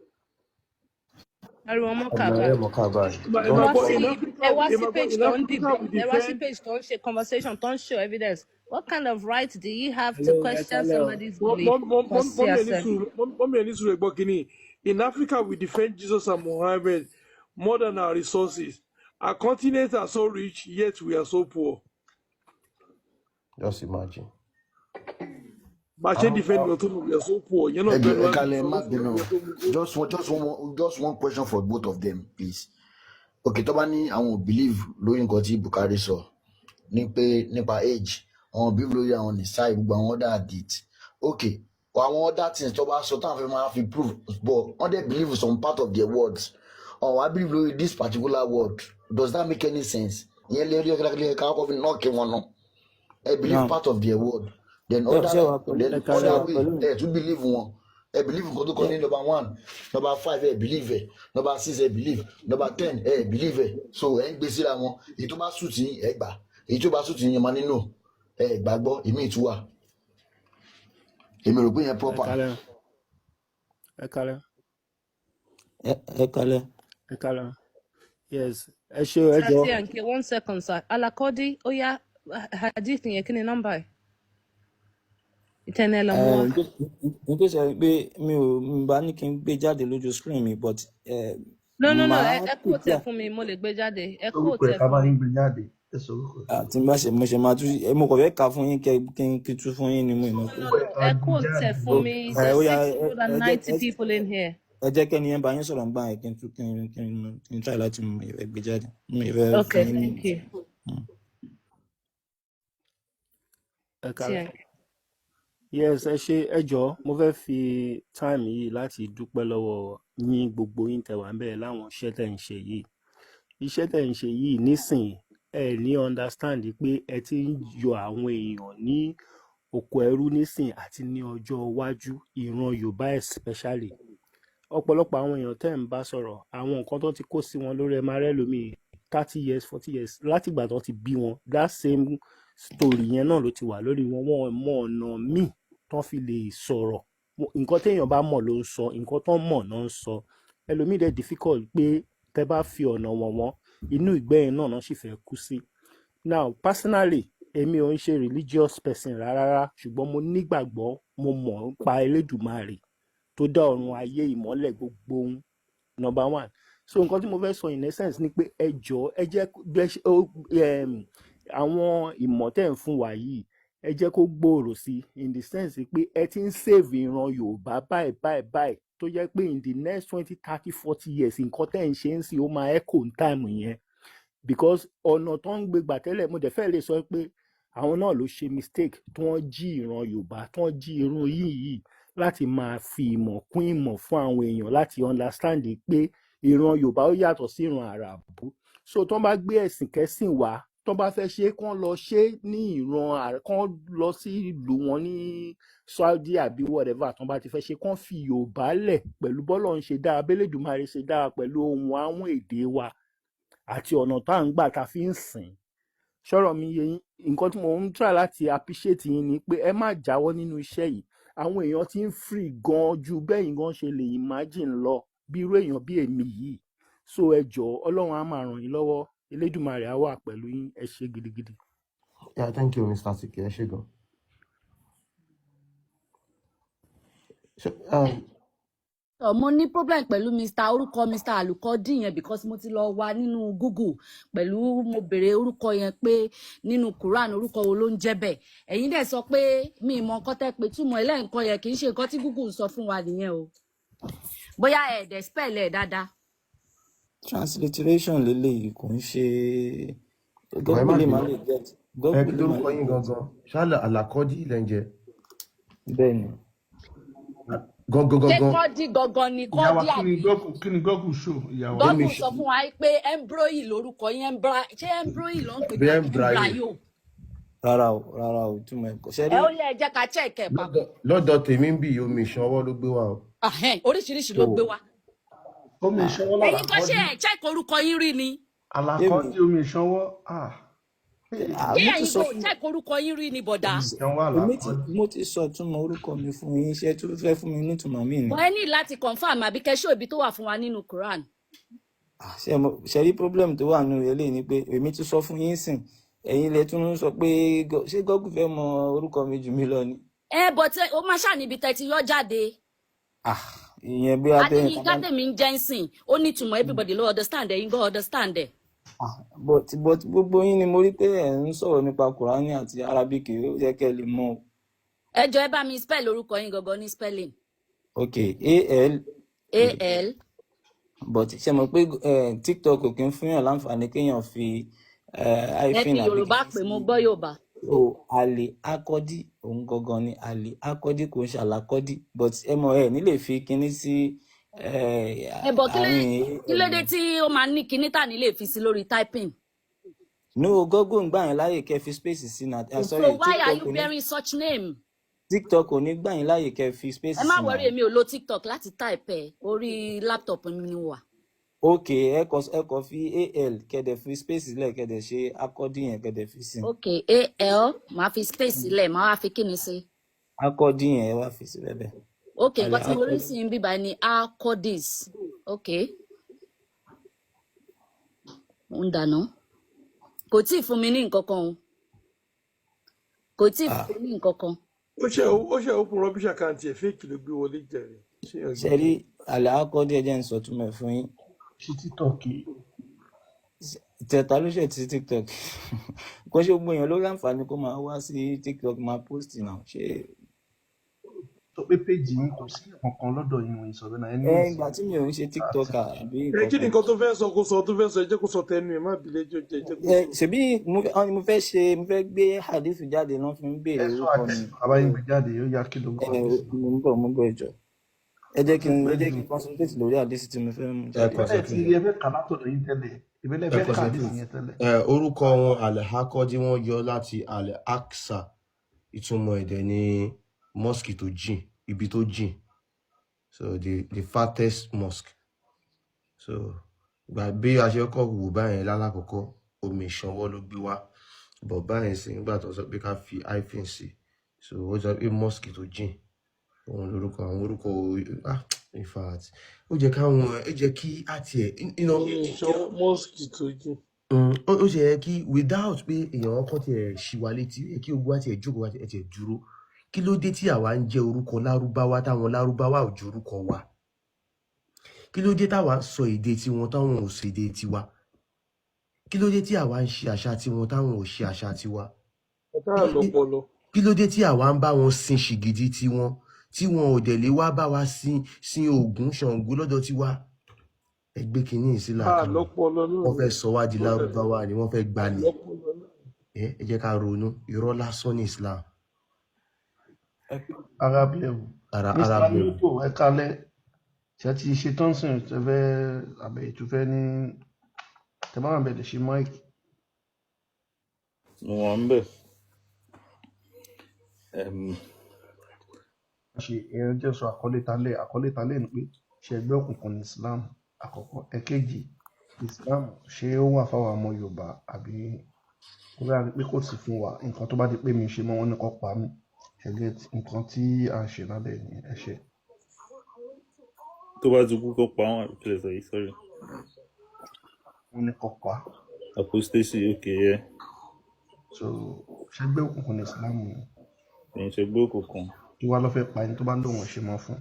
Ariwo mọ́ ọmọ kàbá. ẹ mọ kábà Ẹ Ẹ máa wá gbọ́ sí in ẹ Africa, wá ẹ sí máa gbọ́ page in tó ń Africa debate, we ẹ wá sí defend. page tó ń ṣe conversation, tó ń show evidence. What kind of right do you have to Hello, ẹ question kálẹ́ o. somebody's belief? Kò sí Mọ́mí ẹni àṣẹ. sùúrù, mọ́mí ẹni sùúrù, ẹ gbọ́ kínní. In Africa we defend Jesus and Muhammad more than our resources. Our continent are so rich, yet we are so poor. Just imagine. Bá a ṣe ń defend wọn tó, we are so poor. Ìyẹn náà Ẹ jọ̀ọ́, gbẹnu ẹ wá kálẹ́, ẹ má sọ bínú. tó mú kó. Just one question for both of them, please. Okay, tó bá ní àwọn ò believe lórí nǹkan tí Bukari sọ ní pé nípa age, àwọn ò believe lórí àwọn Nisai, gbogbo àwọn other hadith. Okay, àwọn other things tó bá sọ táwọn fẹ́ máa fi prove, but wọ́n dẹ̀ believe some part of their words. Ọ̀n wá believe lórí this particular word. Does that make any sense? Ìyẹn lè rí ọ̀kẹ́lẹ́ ká kọ́ fi knock wọn náà. Ẹ believe Now, part of their word. Then ṣé other ṣé wàá pẹ̀lú then Ẹ ṣé kálẹ́ other wàá o. way, pẹ̀lú mi? ẹ tún believe wọn. Ẹ believe nǹkan tó kọ Ṣé ní number one, number five, ẹ believe ẹ, number six, ẹ believe, number 10, ẹ believe ẹ. So ẹ ń gbé síra wọn. Èyí tó bá sùn tí ẹ gbà, èyí tó bá sùn tí yẹn máa nínú ẹ gbàgbọ́ èmi ìtúwà. Èmi rò pé yẹn Ẹ proper. kálẹ́ o. Ẹ kálẹ́. Ẹ kálẹ́. Ẹ kálẹ́ o. Yes, ẹ ṣé o, ẹ jọ̀ọ́. Tatianke, one second, sir. Alakodi, ó yá, hadith yẹn, kí ni nọ́mbà ẹ̀? Ìtẹ̀nẹ̀ lọ mú wá. N tó ṣe pé mi ò mi bá ní kí n gbé jáde lójú screen mi, but No, no, no, màá ẹ quote ẹ prepare. fún mi, mo lè gbé jáde. Ẹ Orúkọ quote ẹ̀ ẹ ká fún bá mi. yín gbé jáde, ẹ sọ orúkọ ẹ̀. Tí n bá ṣe mo ṣe máa tú ẹ, mo kàn fẹ́ kà fún yín kẹ kí n kí tú fún yín ni mo ìmọ̀ pé. No, Orúkọ no, ẹ̀ no, ká ẹ gbé quote ẹ jáde. fún Ó mi. ẹ There's ó yá, ẹ jẹ́ 690 people in here. ẹ jẹ́ kẹ́ni yẹn bá yín sọ̀rọ̀ nígbà yẹn kí n tú kí n try láti mú ìfẹ́ gbé jáde, mi ìfẹ́ fún Okay, yín ní. thank you. Ẹ kálẹ́. Tianke. Yes, ẹ ṣé, ẹ jọ̀ọ́, mo fẹ́ fi time yìí láti dúpẹ́ lọ́wọ́ yín, gbogbo yín tẹ́ wà ńbẹ̀ láwọn iṣẹ́ tẹ́ ń ṣe yìí. Iṣẹ́ tẹ́ ń ṣe yìí nísìnyí, ẹ ní understand pé ẹ ti ń yọ àwọn èèyàn ní oko ẹrú nísìnyí àti ní ọjọ́ iwájú, ìran Yorùbá especially. Ọ̀pọ̀lọpọ̀ àwọn èèyàn tẹ́ ń bá sọ̀rọ̀, àwọn nǹkan tó ti kó sí wọn lórí, ẹ máa rẹ́ lómi 30 years, 40 years látìgbà tó ti bí wọn, that same story yẹn náà ló ti wà lórí wọn. Wọn ò mọ ọ̀nà míì tán fi lè sọ̀rọ̀. Nǹkan téèyàn bá mọ̀ ló ń sọ, nǹkan tán mọ̀ náà ń sọ. Ẹlòmíì dẹ̀ difficult pé tẹ́ bá fi ọ̀nà wọ̀n wọ́n, inú ìgbẹ́ yẹn náà náà sì fẹ́ kú sí. Now, personally, èmi ò ń ṣe religious person rárá rárá, ṣùgbọ́n mo nígbàgbọ́, mo mọ̀ nípa Elédùmarè tó dá ọ̀run ayé, ìmọ́lẹ̀ gbogbo ohun, number one. So nǹkan tí mo fẹ́ sọ in essence ni pé ẹ jọ̀ọ́, ẹ jẹ́ bí ẹ ṣe àwọn ìmọ̀ tẹ́ ń fún wa yìí, ẹ jẹ́ kó gbòòrò sí i, in the sense pé ẹ ti ń save ìran Yorùbá báyìí báyìí báyìí, tó jẹ́ pé in the next 20, 30, 40 years, nǹkan tẹ́ ń ṣe ń sìn ó máa echo in time yẹn, because ọ̀nà tó ń gbé gbà tẹ́lẹ̀, mo dẹ̀ fẹ́ lè sọ pé àwọn náà ló ṣe mistake tí wọ́n jí ìran Yorùbá, tí wọ́n jí irun yìí láti máa fi ìmọ̀ kún ìmọ̀ fún àwọn èèyàn láti understand pé ìran Yorùbá ó yàtọ̀ sí ìran Àràbù. So tó bá gbé ẹ̀sìn kẹ́sìn wá, tó bá fẹ́ ṣe é, kán lọ ṣe é ní ìran kán lọ sí ìlú wọn ní Saudi àbí whatever. Tó bá ti fẹ́ ṣe, kán fi Yorùbá lẹ̀ pẹ̀lú bọ́lọ̀ ń ṣe dára, bẹ́lẹ̀dùmarè ṣe dára pẹ̀lú ohun àwọn èdè wa àti ọ̀nà tá à ń gbà tá a fi ń sìn. Ṣọ́rọ̀ mi yé yín? Nǹkan tí mò ń try láti appreciate yín ni pé ẹ má jáwọ́ nínú iṣẹ́ yìí. Àwọn èèyàn ti ń free gan ju bẹ́yìn gan ṣe lè imagine lọ, bí irú èèyàn bí èmi yìí. So ẹ jọ̀ọ́, Ọlọ́run á máa ràn yín lọ́wọ́, Elédùmarè á wà pẹ̀lú yín. Ẹ ṣé gidigidi. Yeah, thank you, Mr. Sike. Ẹ ṣé gan. So, Sọ mo ní problem pẹ̀lú Mr orúkọ Mr Alukodi yẹn, because mo ti lọ wá nínú Google pẹ̀lú, mo béèrè orúkọ yẹn pé nínú Quran, orúkọ wo ló ń jẹ́ bẹ́ẹ̀. Ẹ̀yin dẹ̀ sọ pé mi ì mọ nǹkan tẹ́ pé túmọ̀ ẹlẹ́ǹkan yẹn, kì í ṣe nǹkan tí Google sọ fún wa nìyẹn o. Bóyá ẹ̀ dẹ̀ spell ẹ̀ dáadáa. Transliteration leléyìí, kò ń ṣe Ọ̀, ẹ má Google lè má bínú. lè get Ẹ Google kí lè má lórúkọ lè yín get. gangan? Ṣálà àlàkọ́dí lẹ́ ń jẹ. Bẹ́ẹ̀ ni. Gangan Ṣé gangan. kọ́dí gangan ni? Ìyá wa, Kọ́dí kí ni àbí? Google, kí ni Google show, ìyá wa? Let me Google sọ fún wa pé embroyi lórúkọ yín, ṣé embroyi ló ń pè bí ní àbí embryo. embryo? Rárá o, rárá o, ìtumọ̀ ẹ̀kọ́ ṣe Ẹ rí. ó yẹ, ẹ jẹ́ ká check ẹ̀ papọ̀. Lọ́dọ̀ tèmi ń bì, omi ìṣanwọ́ ló gbé wá o. Ahẹ́n, oríṣiríṣi ló So gbé wá. Omi ìṣanwọ́ Ẹ̀yin kan, ṣé làlàkọ́dí. ẹ check orúkọ yín rí ni? Èmi Àlàkọ́dí, omi ìṣanwọ́, ah. Ṣé mo ti ẹ̀yin sọ kò fún check orúkọ yín rí ni, bọ̀dá? Omi ìṣanwọ́ èmi ti àlàkọ́dí. Mo ti sọ ìtumọ̀ orúkọ mi fún yín. Ṣé tó fẹ́ fún mi nítumọ̀ mi ni? Bọ̀ ẹ ní láti confirm àbí kẹ́ ṣó ibi tó wà fún wa nínú Quran. Ah, ṣé mo ṣe rí, problem tó wà nínú eléyìí ni pé èmi ti sọ fún yín sìn, ẹ̀yin lẹ tún ń sọ pé ṣé Google fẹ́ mọ orúkọ mi jù mí lọ ni? Ẹ bọ̀ tí ó máa ṣáà níbi tẹ́ ti yọ jáde. Ah, ìyẹn bí abẹ́yẹn Adéyínká kan bá. tèmi ń jẹ́ ń sìn, ó ní ìtumọ̀, everybody ló understand, ẹ̀yin gan understand ẹ̀. Ah, but gbogbo yín ni mo rí pé ẹ̀ ń sọ̀rọ̀ nípa Kùránì àti Arabic, ó yẹ kẹ́ ẹ lè mọ̀ o. Ẹ jọ, ẹ bá mi spell orúkọ yín gangan ní spelling. Ok, al. A L. But ṣe mọ̀ pé TikTok kò kí ń fún yàn láǹfààní kéèyàn fi Ẹ hyphen fi àbí Yorùbá kíní pè, sí. mo gbọ́ Yorùbá. O àlè akọ́dí, òun gangan ni àlè akọ́dí, kò ń ṣe àlàkọ́dí, but ẹ mọ̀ ẹ ní lè fi kíní sí Ẹ bọ̀ kí ló àárín kí ló dé tí ó máa ní kíní tà ní lè fi sí lórí typing? No, Google ń gbà yín láàyè kẹ́ fi space sí na So sorry, why are TikTok you ò ní bearing such name? TikTok ò ní gbà yín láàyè kẹ́ fi space Ẹ má sí worry, náà. èmi ò lo TikTok láti type ẹ, orí laptop mi ni mo wà. Ok, ẹ kọ fi al, kẹ́dẹ̀ fi space sílẹ̀, kẹ́dẹ̀ ṣe akọ́dí yẹn, kẹ́dẹ̀ fi sí. Ok, al, màá fi space sílẹ̀, màá wá fi kíni sí? Akọ́dí yẹn, ẹ wá fi sí bẹ́ẹ̀. Ok, Àlè nǹkan tí mo rí akọ́dí. sí ń bíbá ni acodis. Ok, ń dànù, kò tí ì fún mi ní nǹkan kan o, kò tí ì Ah, fún mi ní nǹkan kan. Ó ṣe open rubbish account ẹ̀, fake ló gbé wọlé jẹrè ṣé Ṣe ọ̀gẹ̀dẹ̀. rí àlè akọ́dí, ẹ jẹ́ n sọ túmọ̀ ẹ̀ fún yín. Ṣe TikTok? Tẹ̀ta ló ṣe ti TikTok? Kò ṣe gbogbo èèyàn ló láǹfààní kó máa wá sí TikTok máa post náà ṣe. Sọ pé péjì yín kò sí kankan lọ́dọ̀ yín, wọ̀nyí sọ̀rọ̀ náà ẹ ní Ẹ ìsìn ìgbà tí mi ò ń ṣe àti TikToker àbí Ẹ nǹkan kí ni kan. nǹkan tó fẹ́ sọ, kó sọ tó fẹ́ sọ, ẹ jẹ́ kó sọ tẹnu ẹ̀, má bìlẹ̀ jọ jẹ́, jẹ́ kó Ẹ sọ. ṣebí mo fẹ́ wọ́n ní mo fẹ́ gbé hadith jáde náà fi ń Ẹ béèrè sọ orúkọ mi. àdìsí, àbáyé gbé jáde, ó yá, kí lorúkọ Ẹ àdìsí? Mo ń bọ̀, ẹjọ́, ẹ jẹ́ Ó kí ti n ẹ pẹ́ jẹ́ jù. kí n concentrate lórí hadith tí mo fẹ́ mú Ẹ jáde. Ìbílẹ̀ tí concentrate. ẹ fẹ́ kà látọ̀dọ̀ yín tẹ́lẹ̀, ìbílẹ̀ Ẹ fẹ́ kà àdìsí concentrate. yẹn tẹ́lẹ̀. Ẹ orúkọ wọn, Alhakodi, wọ́n yọ láti Al-Aqsa, ìtumọ̀ èdè ní mosque tó jìn, ibi tó jìn, so the farthest mosque. So gbà bí a ṣe kọ́ wò báyẹn lálákọ̀ọ́kọ́, omi ìṣanwọ́ ló gbé wá, but báyẹn sì, nígbà tó sọ pé ká fi hyphen sí, so ó sọ pé mosque tó jìn, òun lorúkọ àwọn orúkọ. Ah, in fact, ó jẹ́ káwọn, ó jẹ́ kí á tiẹ̀ Omi ìṣọwọ́, mosque tó jìn. Ó ṣe yẹ kí without pé èèyàn kan tiẹ̀ ṣì wá létí, ó yẹ kí ogun wa tiẹ̀ jókòó, wa tiẹ̀ dúró. Kí ló dé tí àwa ń jẹ́ orúkọ Lárúbáwá táwọn Lárúbáwá ò jẹ́ orúkọ wa? Kí ló dé táwa ń sọ èdè tiwọn táwọn ò sọ èdè tiwa? Kí ló dé tí àwa ń ṣe àṣà tiwọn táwọn ò ṣe àṣà tiwa? Ọ̀tá Kí ló dé? àlọ́pọlọ. Kí ló dé tí àwa ń bá wọn sin ṣìgìdì tiwọn, tí wọn ò dẹ̀ lè wá bá wa sin Ògún, Ṣàngó lọ́dọ̀ tiwa? Ẹ gbé kinní yìí sí làákàyè. Àlọ́pọlọ náà Wọ́n ni. fẹ́ sọ wá di Lárúbáwá ni, wọ́n fẹ́ gbalẹ̀. Àlọ́pọlọ náà. Ẹ jẹ́ ká ronú, irọ́ lásán ní Islam. Arab level. Ara Mr. Arab level. Nuto, ẹ kalẹ̀, ṣe ti ṣe tán sìn? Tẹ fẹ́ àbẹ̀ ìtúfẹ́ ní tẹ bá wà bẹ̀ lè ṣe mic. Mo wà ń bẹ̀. Ṣe ìyẹn jẹ́ sọ àkọlé talẹ̀. Àkọlé talẹ̀ ni pé ṣe ẹgbẹ́ òkùnkùn ní Islam, àkọ́kọ́. Ẹ̀kejì, Islam ṣé ó wà fáwọn ọmọ Yorùbá àbí kó bá rí pé kò sí fún wa? Nǹkan tó bá di pé mi ṣe mọ́ wọn ní kó pa mí. Ṣe get nǹkan tí à ń ṣe lábẹ́ ni ẹ ṣe. Tó bá ti kú, kó pa wọn, àbí kí lẹ sọ yìí? Sorry. Wọn ní kó pa. Apostasy, okay, yeah. So ṣẹgbẹ́ òkùnkùn ní Islam ni? Kì í ṣe ẹgbẹ́ òkùnkùn. Kí wàá lọ fẹ́ pa ẹni tó bá ń lòun ò ṣe mọ́ fún?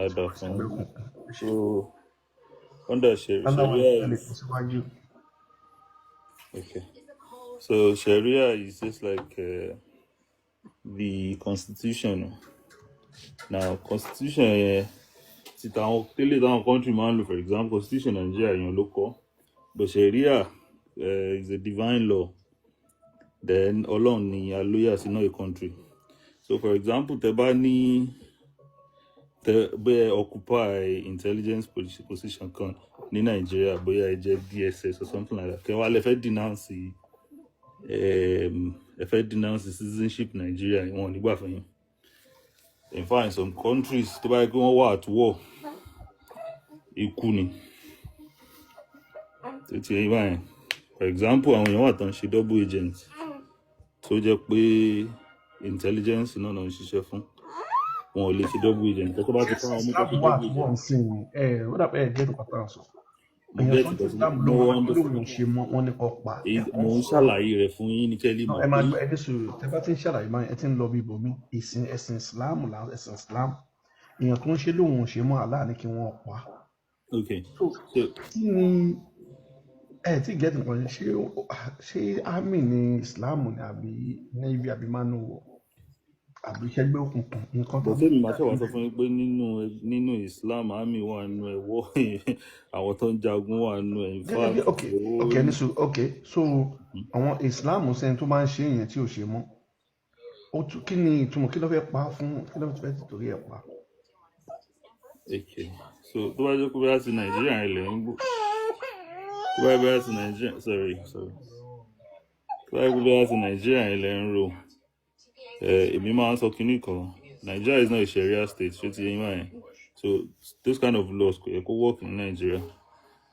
Àdà fún. Ṣẹgbẹ́ òkùnkùn, ẹ ṣe. So under aláwọ̀ Sharia ẹ lè is tẹ̀síwájú. Okay. So Sharia is just like the constitution. Now, constitution yẹn ti tàwọn tẹ́lẹ̀ táwọn country máa ń lò, for example, constitution Nigeria, èèyàn ló kọ. But Sharia is a divine law. Then Ọlọ́run ni a loyal sí, not a country. So for example, tẹ bá ní tẹ bóyá occupy intelligence position kan ní Nigeria, bóyá ẹ jẹ́ DSS or something like that, kẹ wá lè fẹ́ denounce Ẹ fẹ́ denounce citizenship Nigeria, wọn ò ní gbà fún yín. In fact, in some countries tó bá yẹ kí wọ́n wà at war, ikú ni tó ti yẹn báyẹn. For example, àwọn èèyàn wà tó ń ṣe double agent, tó jẹ́ pé intelligence náà náà ń ṣiṣẹ́ fún. Wọn ò lè ṣe double agent tó bá ti Ṣé fáwọn mú kó Islam ṣe wà double tí wọ́n agent. ń sìn ní ẹ ó dàbẹ́ ẹ gẹ́tù pátá sọ. Mo Èèyàn get tó ń it, ṣe Islam mo lóhun ó understand. lóun ò ṣe mọ́, wọ́n ní kó pa. Èyí Ẹ̀kọ́ mo ń sọ. ṣàlàyé rẹ̀ fún yín ní kẹ́ lè No, mọ̀ ẹ máa pé gbọ́, ẹ ní sùúrù. Tẹ bá ti ń ṣàlàyé máa ẹ ti ń lọ bí ibòmí. Ìsìn ẹ̀sìn Islam là ẹ̀sìn Islam. Èèyàn tó ń ṣe lóun ò ṣe mọ́, Allah ní kí wọ́n pa. Okay. So So kí ni ẹ tí gẹ́tì nǹkan yẹn? Ṣé army ní Islam ni, àbí navy, àbí man o war, àbí ṣẹgbẹ́ òkùnkùn, nǹkan tó Bọ̀ fẹ́ tẹ́mi máa jáde ṣẹ̀wá sọ níbẹ̀? fún yín pé nínú Islam, army wà nínú ẹ̀wọ́, àwọn tó ń jagun wà nínú ẹ̀, in Gẹ́gẹ́ bí fact ok ó ok ní sùúrù. Ok, so àwọn Islam sẹ́ni tó máa ń ṣe èèyàn tí ò ṣe mọ́, ó tún kí ni ìtumọ̀? Kí ló fẹ́ pa á fún? Kí ló fẹ́ tìtorí ẹ̀ pa? Okay, so tó bá jẹ́ pé bóyá ti Nàìjíríà yẹn lẹ̀ ń gbọ́, tó bá jẹ́ bóyá ti Nàìjíríà, sorry, sorry, tó bá jẹ́ pé bóyá ti Nàìjíríà yẹn lẹ̀ ń rò ẹ, èmi máa ń sọ kinní kan: Nigeria is not a Sharia state. Ṣé ti yẹn báyẹn? So those kind of laws kò yẹ kó work in Nigeria.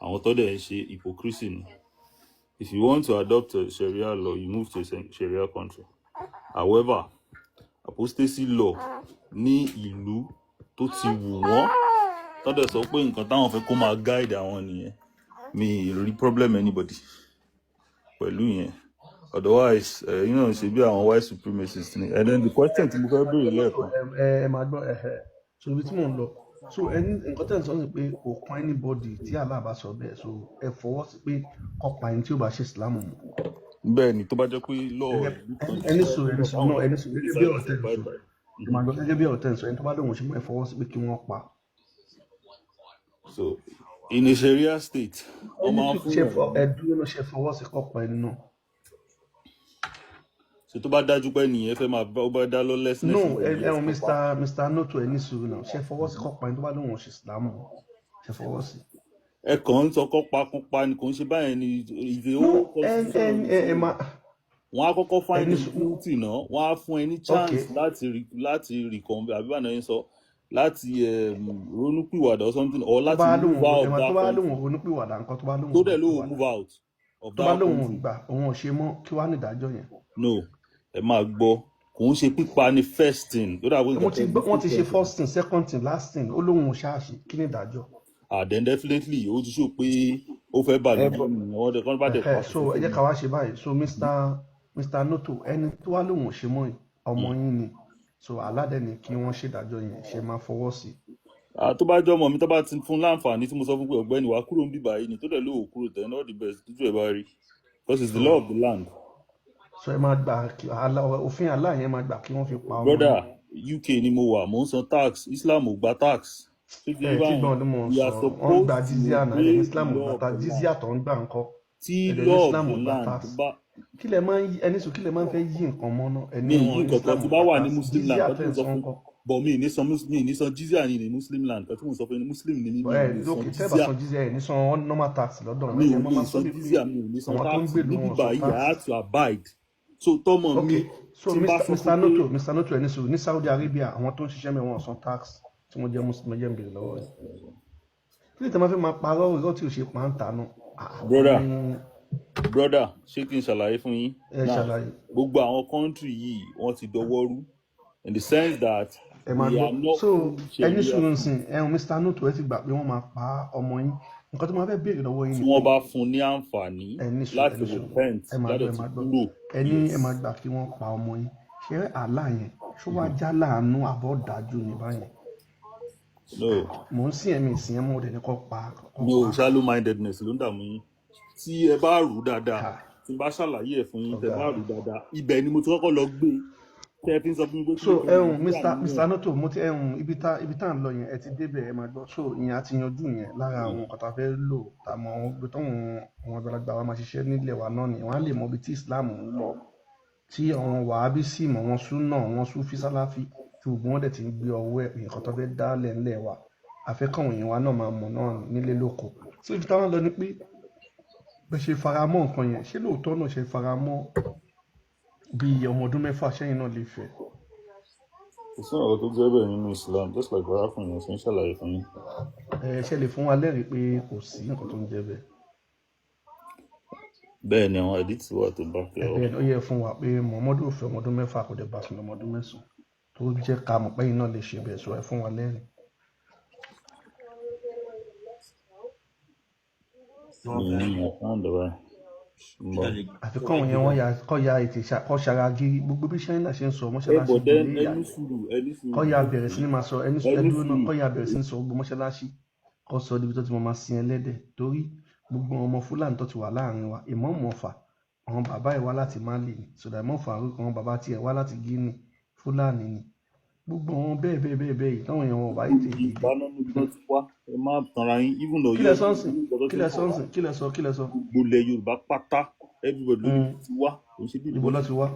Àwọn tó dẹ̀ ń ṣe, hypocrisy ni. If you want to adopt a Sharia law, you move to a Sharia country. However, apostasy law ní ìlú tó ti wù wọ́n, tó dẹ̀ sọ pé nǹkan táwọn fẹ́ kó máa guide àwọn nìyẹn, mi ì rí problem anybody pẹ̀lú yẹn. Otherwise, ṣe bí àwọn white supremacists ni. And then the question tí mo fẹ́ béèrè lẹ́ẹ̀kan. Ẹ máa gbọ́ ẹ. So ibi tí mò ń lọ, so ẹni nǹkan tẹ̀ ń sọ ni pé kò kan anybody tí Allah bá sọ bẹ́ẹ̀. So ẹ fọwọ́ sí pé kó pa ẹni tí ó bá ṣe Islam mọ́? Bẹ́ẹ̀ ni, tó bá jẹ́ pé law Gẹ́gẹ́ ìlú kan ẹni sọ ẹni law sọ táwọn náà, ẹni sọ gẹ́gẹ́ bí decide ọ̀rọ̀ to tẹ̀ ń abide sọ by. ẹ máa gbọ́, gẹ́gẹ́ bí ọ̀rọ̀ tẹ̀ ń sọ, ẹni tó bá lóun ṣe mọ́, ẹ fọwọ́ sí pé kí wọ́n pa? So in a Sharia state, wọ́n Ẹni máa ń tó fún ṣe yàn fọ ní ẹ dúró náà, ṣe fọwọ́ sí kó pa ẹni náà? So tó bá dájú pé nìyẹn fẹ́ máa bá ó bá dá lawlessness No. ilẹ̀, Ẹ yes, ẹ̀hún kó pa. Mr Noto, ẹ ní sùúrù náà. Ṣe fọwọ́ sí kó pa ẹni tó bá lóun ṣe Islam mọ́? Ṣe fọwọ́ sí? Ẹ kàn ń sọ kọ́ pa kó pa ni, kò ń ṣe báyẹn ni the No. whole Ẹ constitution ẹ of the ẹ ẹ thing. máa Wọ́n á kọ́kọ́ ẹ find ní him sùúrù. guilty náà, wọ́n á fún ẹ ní Ok. chance láti reconvert, àbí báwọn yẹn sọ, láti ronúpìwàdà or something, or Tó láti bá lóun move out ẹ of máa that tó bá country. lóun ronúpìwàdà nǹkan, tó bá lóun Tó dẹ̀ lóun ronúpìwàdà, move out of tó bá that lóun ò country. gbà, òun ò ṣe mọ́, kí wàá ní ìdájọ́ yẹn? No, ẹ máa gbọ́, kò ń ṣe pípa ni first thing. Ó dàbí Mo nǹkan ti tẹ́ gbọ́, wọ́n ti ṣe mistake ẹ̀. first thing, second thing, last thing, ó lóun ò ṣáàṣì, kí ni ìdájọ́? Ah, then definitely ó ti ṣó pé ó fẹ́ Ẹ bàlú bọ jẹ́ nìyẹn. Wọ́n dẹ̀ kọ́ bá dẹ̀ Ẹ̀hẹ́, pa so kò ẹ sí jẹ́ fún ká wá ṣe báyìí. So Mr Noto, ẹni tó wá lóun ò ṣe mọ́ yìí, ọmọ yín ni. So aládẹ ni kí wọ́n ṣèdájọ́ yẹn, ṣe máa fọwọ́ sí? Ah, tó bá jẹ́ ọmọ mi, tó bá ti fún láǹfààní tí mo sọ fún pé ọ̀gbẹ́ni, wàá kúrò ń bíbá yìí ni, tó dẹ̀ lóò kúrò, then all the best, tójú ẹ̀ bá rí, because it's the So law of the land. So ẹ máa gbà kí òfin Allah yẹn máa gbà kí wọ́n fi pa ọmọ Brother, yín? UK ni mo wà, mò ń san tax. Islam ò gba tax. Tó ti Ẹ rí tí báyẹn? gbọ́n ló mọ̀ ń We sọ. are Wọ́n ń gba supposed to jizya náà, ẹ̀dẹ̀ ní obey Islam the ò law gba of tax. the land. Jizya tó ń gbà ńkọ́? Tí Ẹ̀dẹ̀ ní law of Islam the ò gba land tax. bá Kí lẹ máa ń yí ẹni sùn? Kí lẹ máa ń fẹ́ yí nǹkan mọ́ náà? Ẹni Mi ì yí wọn ní nǹkan kan. Islam Tí ò bá gba wà ní tax, Muslim land jizya kan tí tẹ̀ mo ń sọ sọ fún ńkọ́? bọ̀, mi ì ní san mi ì ní san jizya ní muslim land. Kan tí mo sọ fún yín, muslim ni mí, mi Ẹ ò lè san lókè tẹ́ bá jizya. san jizya, ẹ̀ ní san normal tax lọ́dọ̀ wọn. Mi Ẹ̀ ò máa lè máa sọ san bí pé jizya, mi ò ní san àwọn tó ń tax gbèlú níbí wọn ò san báyìí. I tax. had to abide. So tọmọ Ok, mi so tí n bá Mr sọ Mr fún pé Noto, Mr Noto, ẹni sùn ní Saudi Arabia, àwọn tó ń ṣiṣẹ́ mẹ́ wọn ò san tax tí wọ́n jẹ́ muslim? Jẹ́ ń bèrè lọ́wọ́ yìí, kí ló tẹ́ máa fi máa parọ́ irọ́ tí ò ṣe pa ń ta náà? Ah, Brother, ní brother, ṣé kí n ṣàlàyé fún yín Ẹ now? ṣàlàyé. Gbogbo àwọn country yìí, wọ́n ti dọwọ́ rú in the sense that Ẹ máa we gbọ́ are not so full ẹni Sharia sùúrù state. nsìn ẹ̀hún. Mr Noto, ẹ ti gbà pé wọ́n máa pa ọmọ yín. Nǹkan tó máa fẹ́ béèrè lọ́wọ́ yín Tí ni wọ́n pé bá fún ní àǹfààní ẹ ní sùúrù, láti ẹni sùúrù, repent, ẹ máa gbọ́, ládẹ̀ ẹ ti máa gbọ́. kúrò, Ẹni yes. ẹ máa gbà kí wọ́n pa ọmọ yín, ṣé àlá yẹn ṣó wá já láàánú àbọ̀ dájú ní báyẹn? No. Mò ń sìn ẹ̀mí ìsìn ẹ̀ mọ́ ọ̀dẹ̀ ní kọ́ pa kọ́ No. pa. Shallow mindedness ló ń dààmú yín. Tí ẹ bá rù ú dáadáa, Ha, tí n bá ṣàlàyé ẹ̀ fún yín, tẹ ọ̀gá. bá rù ú dáadáa, ibẹ̀ ni mo ti kọ́kọ́ lọ gbé tẹ́ ẹ fi ń sọ fún mi pé kí So ló kan ẹ̀hún Nàìjíríà Mr nínú Mr ẹ̀. Noto, mo ti ẹ̀hún ibi tá à ń lọ yẹn, ẹ ti débẹ̀. Ẹ máa gbọ́, so ìyẹn á ti yanjú yẹn lára àwọn nǹkan tá a fẹ́ lò, tá a mọ àwọn ibi táwọn àwọn àgbàlagbà wa máa ṣiṣẹ́ nílẹ̀ wa náà ni wọ́n á lè mọ ibi tí Islam ń lọ, tí àwọn wàhábí sì mọ̀ wọn, súnà wọn, súfí, sálàfí, tí gbogbo wọn dẹ̀ ti ń gbé ọwọ́ ẹ̀ nǹkan tó fẹ́ dálẹ̀ ńlẹ̀ wa, àfẹ́kọ̀ọ́ èèyàn wa náà máa mọ̀ náà nílé lóko. So ibi táwọn lọ ni pé bẹ́ẹ̀ ṣe faramọ́ nǹkan yẹn, ṣé lóòótọ́ náà ṣe faramọ́? Bíi ọmọ ọdún 6 ṣẹ́yìn náà lè fẹ́? Kò sí ọ̀rọ̀ tó jẹ́ bẹ́ẹ̀ nínú Islam, just like arákùnrin yẹn ṣe ń ṣàlàyé fún yín. Ẹ ṣe lè fún wa lẹ́rìí pé kò sí nǹkan tó ń jẹ́ bẹ́ẹ̀? Bẹ́ẹ̀ ni, àwọn àdìtì wà tó bá fi Ẹ ọ. bẹ́ẹ̀ ni, ó yẹ fún wa pé Muhammadu ò fẹ́ ọmọ ọdún 6, kò dẹ̀ bá sùn lọ́mọ ọdún 9, tó jẹ́ ká mọ̀ pé ẹ̀yin náà lè ṣe bẹ́ẹ̀. Sọ ẹ fún wa lẹ́rìí. Mi ò ní mọ̀ fún ọ̀dọ̀ báyìí. Ń bọ̀. Àfi kọ́wọn yẹn wọ́n ya kọ́ ya ètè kọ́ ṣara gírí gbogbo bí Ṣáínà ṣe ń sọ Ẹ mọ́ṣáláṣí bọ̀ dẹ́, dìlé ẹ ìyá ní sùúrù, ẹ ní sùúrù, kọ́ ya bẹ̀rẹ̀ sí ní máa sọ ẹni ẹ ní ẹdúró náà sùúrù. kọ́ ya bẹ̀rẹ̀ sí ní sọ gbogbo mọ́ṣáláṣí kọ́ sọ níbi tó ti máa sin ẹlẹ́dẹ̀, torí gbogbo àwọn ọmọ Fúlàní tó ti wà láàrin wa, Ìmáàmù Ọ̀fà àwọn bàbá ẹ̀ wá láti Mali ni, Sùdàmọ́ Faruk àwọn bàbá tiẹ̀ wá láti Guinea, Fúlàní ni gbogbo àwọn bẹ́ẹ̀ bẹ́ẹ̀ bẹ́ẹ̀ bẹ́ẹ̀ yìí táwọn èèyàn wọn ò bá ètè dìde. Yorùbá náà níbi tó ti wá, ẹ má tanra yín, even though Kí lẹ yóò sọ ń sìn? níbi tó Kí ti ń lẹ bọ̀ sọ ń wá. sìn? Kí lẹ sọ? Kí lẹ sọ? Gbogbo ilẹ̀ Yorùbá pátá, everybody ló níbi Mm, tó ti wá, kò ń ṣe bí Ibo ìbọn ló ti ti wá?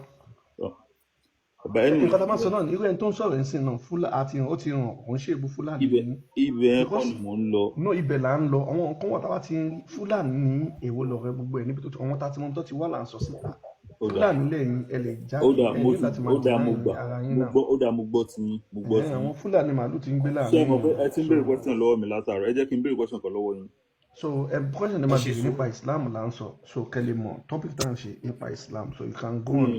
Ọ̀bà anyway, Nǹkan tá a máa sọ náà ni irú ẹni tó ń sọ̀rọ̀ ẹ̀ ń sìn náà, Fúlà àti ó ti ràn, kò ń ṣe èbú Fúlàní ibẹ̀ ní ibẹ̀ yẹn kọ́ because ni mò ń lọ. no, ibẹ̀ là ń lọ. Àwọn nǹkan wà táwa ti ń rí Fúlàní ní èwo lọ̀rẹ́ gbogbo ẹ̀ níbi tó ti àwọn tá a ti mọ ibi tó ti wá là ń sọ síta. Ó dà, Fúlàní lẹ́yìn, ẹ lè ó jáde, dà, ẹ mo ní ti láti máa ó dà, mo deny gbà, ara yín mo náà. gbọ́, ó dà, mo gbọ́ ti yín, mo gbọ́ Ẹ̀hẹ́n, ti yín. àwọn Fúlàní màálù ti ń gbé Ṣé ẹ láàrin mọ̀ pé èèyàn. ẹ ti ń So béèrè question lọ́wọ́ mi látàárọ̀? Ẹ jẹ́ kí n béèrè question kan lọ́wọ́ yín. so ẹ question ẹ Ẹ máa ṣe béèrè sùúrù. nípa Islam là ń sọ, so kẹ́ lè mọ̀ topic tá à ń ṣe nípa Islam, so you can go on.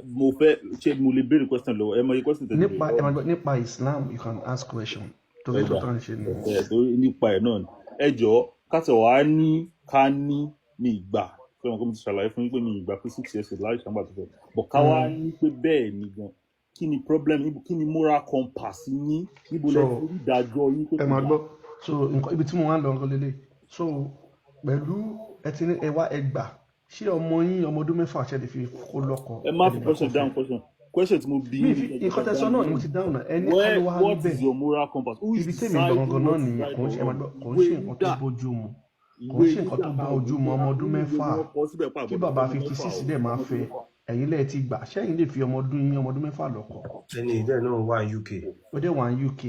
Mo fẹ́ ṣé mo lè béèrè question lọ́wọ́ ẹ mọ iye question tẹ́ ti béèrè Nípa ẹ lọ́wọ́ máa mi. gbọ́ nípa Islam, you can ask question torí Ẹ ètò dà, tá à ń ṣe nìyẹn. ẹ torí nípa ẹ̀ náà ni. Ẹ jọ̀ọ́, ká tẹ̀ wá ní ká ní mi ìgbà fẹ́ wọn kó mo ti ṣàlàyé fún yín pé mi ìgbà pé 6 years old láì ṣàǹgbà tó fẹ́ bọ̀, ká wá Mm. ní pé bẹ́ẹ̀ ni gan, kí ni problem níbo, kí ni moral compass yín, níbo So lẹ ti rí ìdájọ́ yín pé ẹ kò máa dáa? gbọ́, so nǹkan ibi tí mo wá ń lọ nǹkan lélẹ̀, so pẹ̀lú ẹ ti ní ẹ wá ẹ gbà, ṣé ọmọ yín ọmọ ọdún 6 ṣe lè fi kó lọ́kọ, Ẹ má ẹ lè fi gbà kó question fẹ́? down question tí mo bí Mi yín fi ní kẹ́ nǹkan jẹ́ ká tẹ́ sọ dá náà ni mo lóhùn. ti dáhùn náà, ẹ ní ká Where ló wá rí what is bẹ́ẹ̀. your moral compass? Who is Ibi tèmi ń lọ deciding gangan náà what is nìyẹn, right kò ń or ṣe ẹ máa wrong? gbọ́, kò ń Ìwé ṣe nǹkan tó yídà bójú mu, kò ń ìwé ṣe nǹkan yídà tó bá ká wò ojú mu. pé Ọmọ ọdún nínú ìwé ni 6 wọ́n kọ síbẹ̀ pé kí àgbọ̀dọ̀ bàbá fẹ́ ọmọ fifty 6 six o, dẹ̀ máa ọmọ ọdún fẹ́, 6. ẹ̀yin lẹ́ẹ̀ ti gbà, ṣẹ́yìn lè fi ọmọ ọdún yín ọmọ ọdún 6 lọ́kọ? Ẹni ìdẹ́ náà wà UK. Ó dẹ̀ wà ní UK.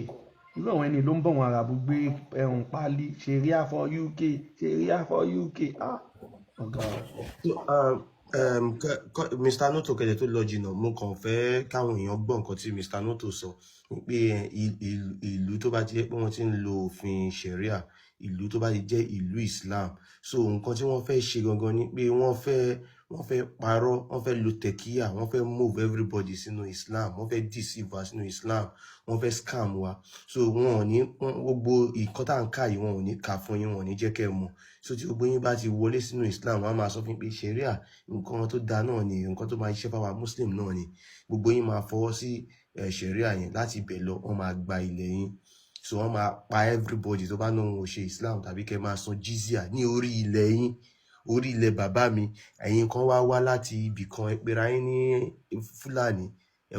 Irú àwọn ẹni ló ń bọ̀ wọn àràbù gbé ẹ̀hún páálí ṣeríà for UK, ṣeríà for UK, ah, ọ̀gá o. So, Mr. Noto, kẹ̀dẹ̀ tó lọ jìnnà, mo kàn fẹ́ káwọn èèyàn gbọ́ nǹkan tí Mr. Noto sọ pé ìlú tó bá ti jẹ́ pé wọ́n ti ń lo òfin Sharia, ìlú tó bá ti jẹ́ ìlú Islam, so nǹkan tí wọ́n fẹ́ ṣe gangan ni pé wọ́n fẹ́ parọ́, wọ́n fẹ́ lo tẹ̀kíyà, wọ́n fẹ́ move everybody sínú Islam, wọ́n fẹ́ deceive wa sínú Islam, wọ́n fẹ́ scam wa. So wọn ò ní gbogbo nǹkan tá à ń kà yìí, wọn ò ní kà fún yín, wọn ò ní jẹ́ kẹ́ ẹ mọ̀. So tí gbogbo yín bá ti wọlé sínú Islam, wọn á máa sọ fún yín pé Sharia nǹkan tó dáa náà ni, nǹkan tó máa ṣiṣẹ́ fáwa Muslim náà ni. Gbogbo yín máa fọwọ́ sí Sharia yẹn, láti ibẹ̀ lọ wọ́n máa gba ilẹ̀ yín. So wọ́n máa pa everybody tó bá náà wọn ò ṣe Islam, tàbí kẹ́ máa san jizya ní orí ilẹ̀ yín, orí ilẹ̀ bàbá mi. Ẹ̀yin kan wá wá láti ibì kan, ẹ pera yín ní Fúlàní, ẹ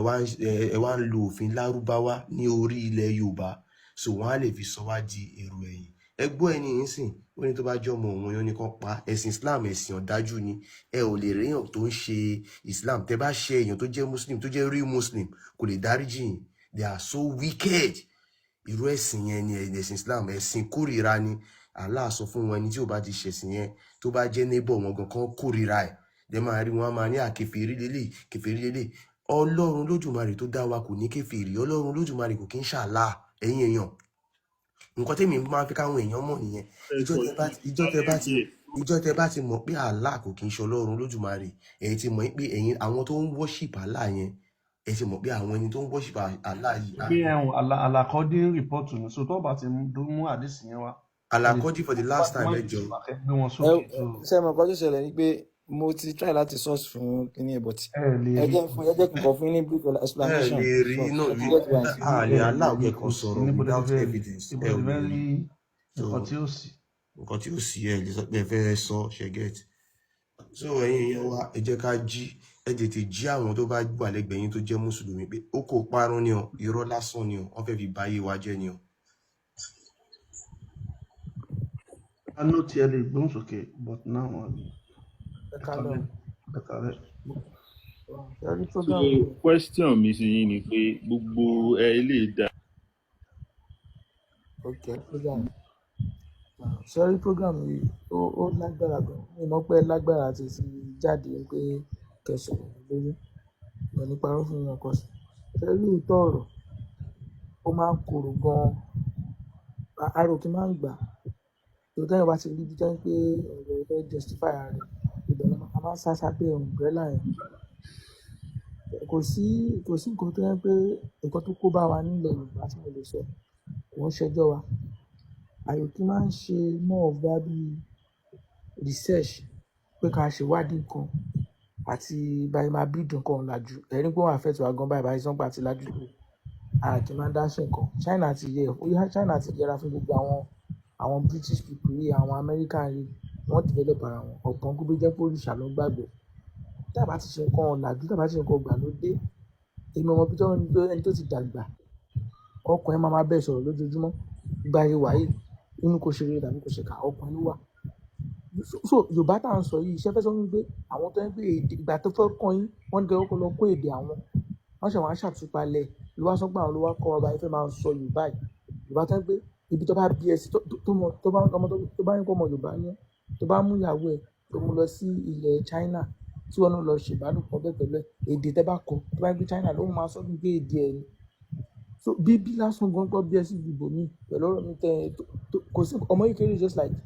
wá ń lo òfin Lárúbáwá ní orí ilẹ̀ Yorùbá. So wọ́n á lè fi sọ wá di èrò ẹ̀yìn. Ẹ gbọ́ ẹni yìí sìn, ó ní tó bá jẹ́ ọmọ òun yẹn ní kán pa. Ẹ̀sìn Islam, ẹ̀sìn ọ̀dájú ni. Ẹ ò lè réyàn tó ń ṣe Islam, tẹ bá ṣe èèyàn tó jẹ́ Muslim, tó jẹ́ real Muslim, kò lè dáríjì yín. They are so wicked. Irú ẹ̀sìn yẹn ni ẹ̀sìn Islam, ẹ̀sìn kórìíra ni. Allah sọ fún wọn, ẹni tí ò bá ti ṣẹ̀sìn yẹn, tó bá jẹ́ neighbor wọn gan, kan kórìíra ẹ̀. Dẹ máa rí wọn á máa ní àkèfèrí lélẹ̀, kèfèrí lélẹ̀. Ọlọ́run Lódùmarè tó dá wa kò ní kèfèrí. Ọlọ́run Lódùmarè kò kí ń ṣàlà. Ẹ̀yin èèyàn, nǹkan tèmi máa ń fi káwọn èèyàn mọ̀ nìyẹn. Ẹ Ìjọ sọ tẹ bá yìí ìjọ tẹ bá ti lálẹ́ ìjọ tẹ bá ti mọ̀ pé Allah kò kí ń ṣe Ọlọ́run Lódùmarè, ẹ̀yin ti mọ̀ pé ẹ̀yin àwọn tó ń worship Allah yẹn, ẹ ti mọ̀ pé àwọn ẹni tó ń worship Allah yìí Pé ẹ̀hún àlàkọ́dé ń rìpọ́ọ̀tù ni, so tó bá ti mú àdìsí yẹn wá, ẹ lè Alakọ́dí for the tó bá last ti time, mú ẹ àdìsí jọ wá kẹ́ gbé wọn Ẹ sókè. So ṣe mọ̀ nǹkan tó ṣẹlẹ̀ ni pé mo ti try láti source fún kíní ẹ̀, but ẹ lè ẹ rí, jẹ́ fún ẹ jẹ́ kí n kàn fún yín ní brief ẹ explanation lè rí short. náà Ẹ ti rí get why. a lè ẹ lè allow rí, kẹ́kọ̀ọ́ kò sí sọ̀rọ̀ níbo lẹ ti without fẹ́ rí, evidence. níbo Ẹ lẹ ò ti lè fẹ́ rí. rí So nǹkan tí ó sì. nǹkan tí ó sì, ẹ lè sọ pé ẹ fẹ́ sọ ṣe get. So ẹ̀yin èèyàn wa, ẹ jẹ́ ká jí, ẹ tètè jí àwọn tó bá wà lẹ́gbẹ̀ẹ́ yín tó jẹ́ mùsùlùmí pé ó kò parun ni o, irọ́ lásán ni o, wọ́n fẹ́ fi ba ayé wa jẹ́ ni o. A nó tí ẹ lè gbóhùn sókè, but now Ẹ ẹ kálẹ́ kálẹ̀, ẹ kálẹ̀. o. Ṣe rí So program yìí? question mi sí yín ni pé gbogbo ẹ lè dá Ok, program. Ṣe rí program yìí, ó lágbára gan. Mi mọ̀ pé ẹ lágbára àti ti jáde pé kẹ́ sọ̀rọ̀ lórí. Mi ò ní parọ́ fún wọn kọ́ sí. Ṣé rí òótọ́ ọ̀rọ̀? Ó máa ń korò gan-an. Ara ò kí máa ń gbà. Tó tẹ́yìn bá ti rí bí jẹ́ pé ọ̀rọ̀ ẹ fẹ́ justify ara rẹ̀, ibẹ̀ la máa a máa ń sá sábẹ́ umbrella yẹn. Kò sí nǹkan tó jẹ́ pé nǹkan tó kó bá wa nílẹ̀ Yorùbá tí mo lè sọ, kò ń ṣẹjọ́ wa. Àyò kí máa ń ṣe more of bá bí research pé ká ṣèwádìí nǹkan àti bá ṣe máa build nǹkan ọ̀làjú. Ẹ rí pé ó affect wa gan báyìí bá ṣe sọ pé a ti lajú tó. A kì í máa dá ṣe nǹkan. China ti yẹ, ó yá China ti yẹra fún gbogbo àwọn British people yìí, àwọn American yìí, wọ́n develop ara wọn. Ọ̀pọ̀ nǹkan bí jẹ́ pé òrìṣà ló ń gbàgbọ́. Tí a bá ti ṣe nǹkan ọ̀làjú, tí a bá ti ṣe nǹkan ìgbàlódé, èmi ò mọ bí tó ẹni tó ti dàgbà, ọkàn ẹ máa máa bẹ́ẹ̀ sọ̀rọ̀ lójoojúmọ́. Gba ayé wa yìí, inú kò ṣe rere tàbí kò ṣe kà, ọkàn ló wà. So Yorùbá tá à ń sọ yìí, ṣé fẹ́ sọ fún mi pé àwọn tó ń pè èdè ìgbà tó fẹ́ kọ́ yín, wọ́n ní kí ẹ kọ́kọ́ lọ kó èdè àwọn. Wọ́n ṣẹ̀ wá ń ṣàtúpalẹ̀ ló wá sọ pé àwọn ló wá kọ́ ọba yìí fẹ́ máa sọ Yorùbá yìí. Yorùbá tó ń pè ibi tó bá bí ẹ sí tó mọ tó bá ọmọ tó bá ń kọ́ ọmọ Yorùbá ní ẹ́, tó bá mú ìyàwó ẹ̀ tó mú lọ sí ilẹ̀ China tí wọ́n náà lọ ṣèbálòpọ̀ bẹ́ẹ̀ pẹ̀lú ẹ̀, èdè tẹ́ bá kọ tó bá ń gbé China ló máa sọ bí pé èdè ẹ̀ ni. So bíbí lásán gan gbọ́ bí ẹ sì dìbò mi pẹ̀lú ọ̀rọ̀ mi tẹ́ ẹ kò sí ọmọ kékeré just like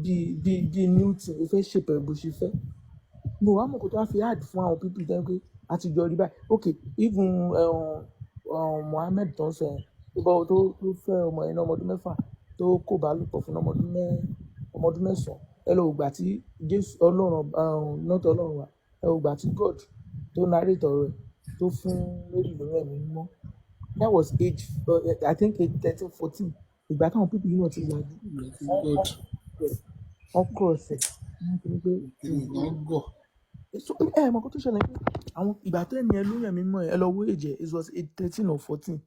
bí new thing ó fẹ́ ṣe pẹ̀lú bó ṣe fẹ́. Mo wá mọ̀ kó tó wá fi hard fún àwọn people tẹ́ pé a ti jọ rí báyìí. Okay, even Mohammed tó ń sọ yẹn tó bá tó fẹ́ ọmọ yẹn ní ọmọ ọdún 6 tó kó ìbálòpọ̀ fún ọmọ ọdún 9. Ẹ lọ wo ìgbà tí Jésù Ọlọ́run not Ọlọ́run wa, ẹ wo ìgbà tí God tó narrate ọ̀rọ̀ ẹ̀ tó fún Mary lóyún ẹ̀mí mímọ́. That was age I think age 13, 14. Ìgbà táwọn people yìí náà ti lajú, Ìgbà tí wọ́n God wọ́n cross ẹ̀, wọ́n ti ní pé nǹkan gọ̀. So ẹ mọ̀ nǹkan tó ṣẹlẹ̀ pé àwọn ìgbà tó ẹni ẹ lóyún ẹ̀mí mímọ́ ẹ lọ wo age ẹ̀, it was age 13 or 14.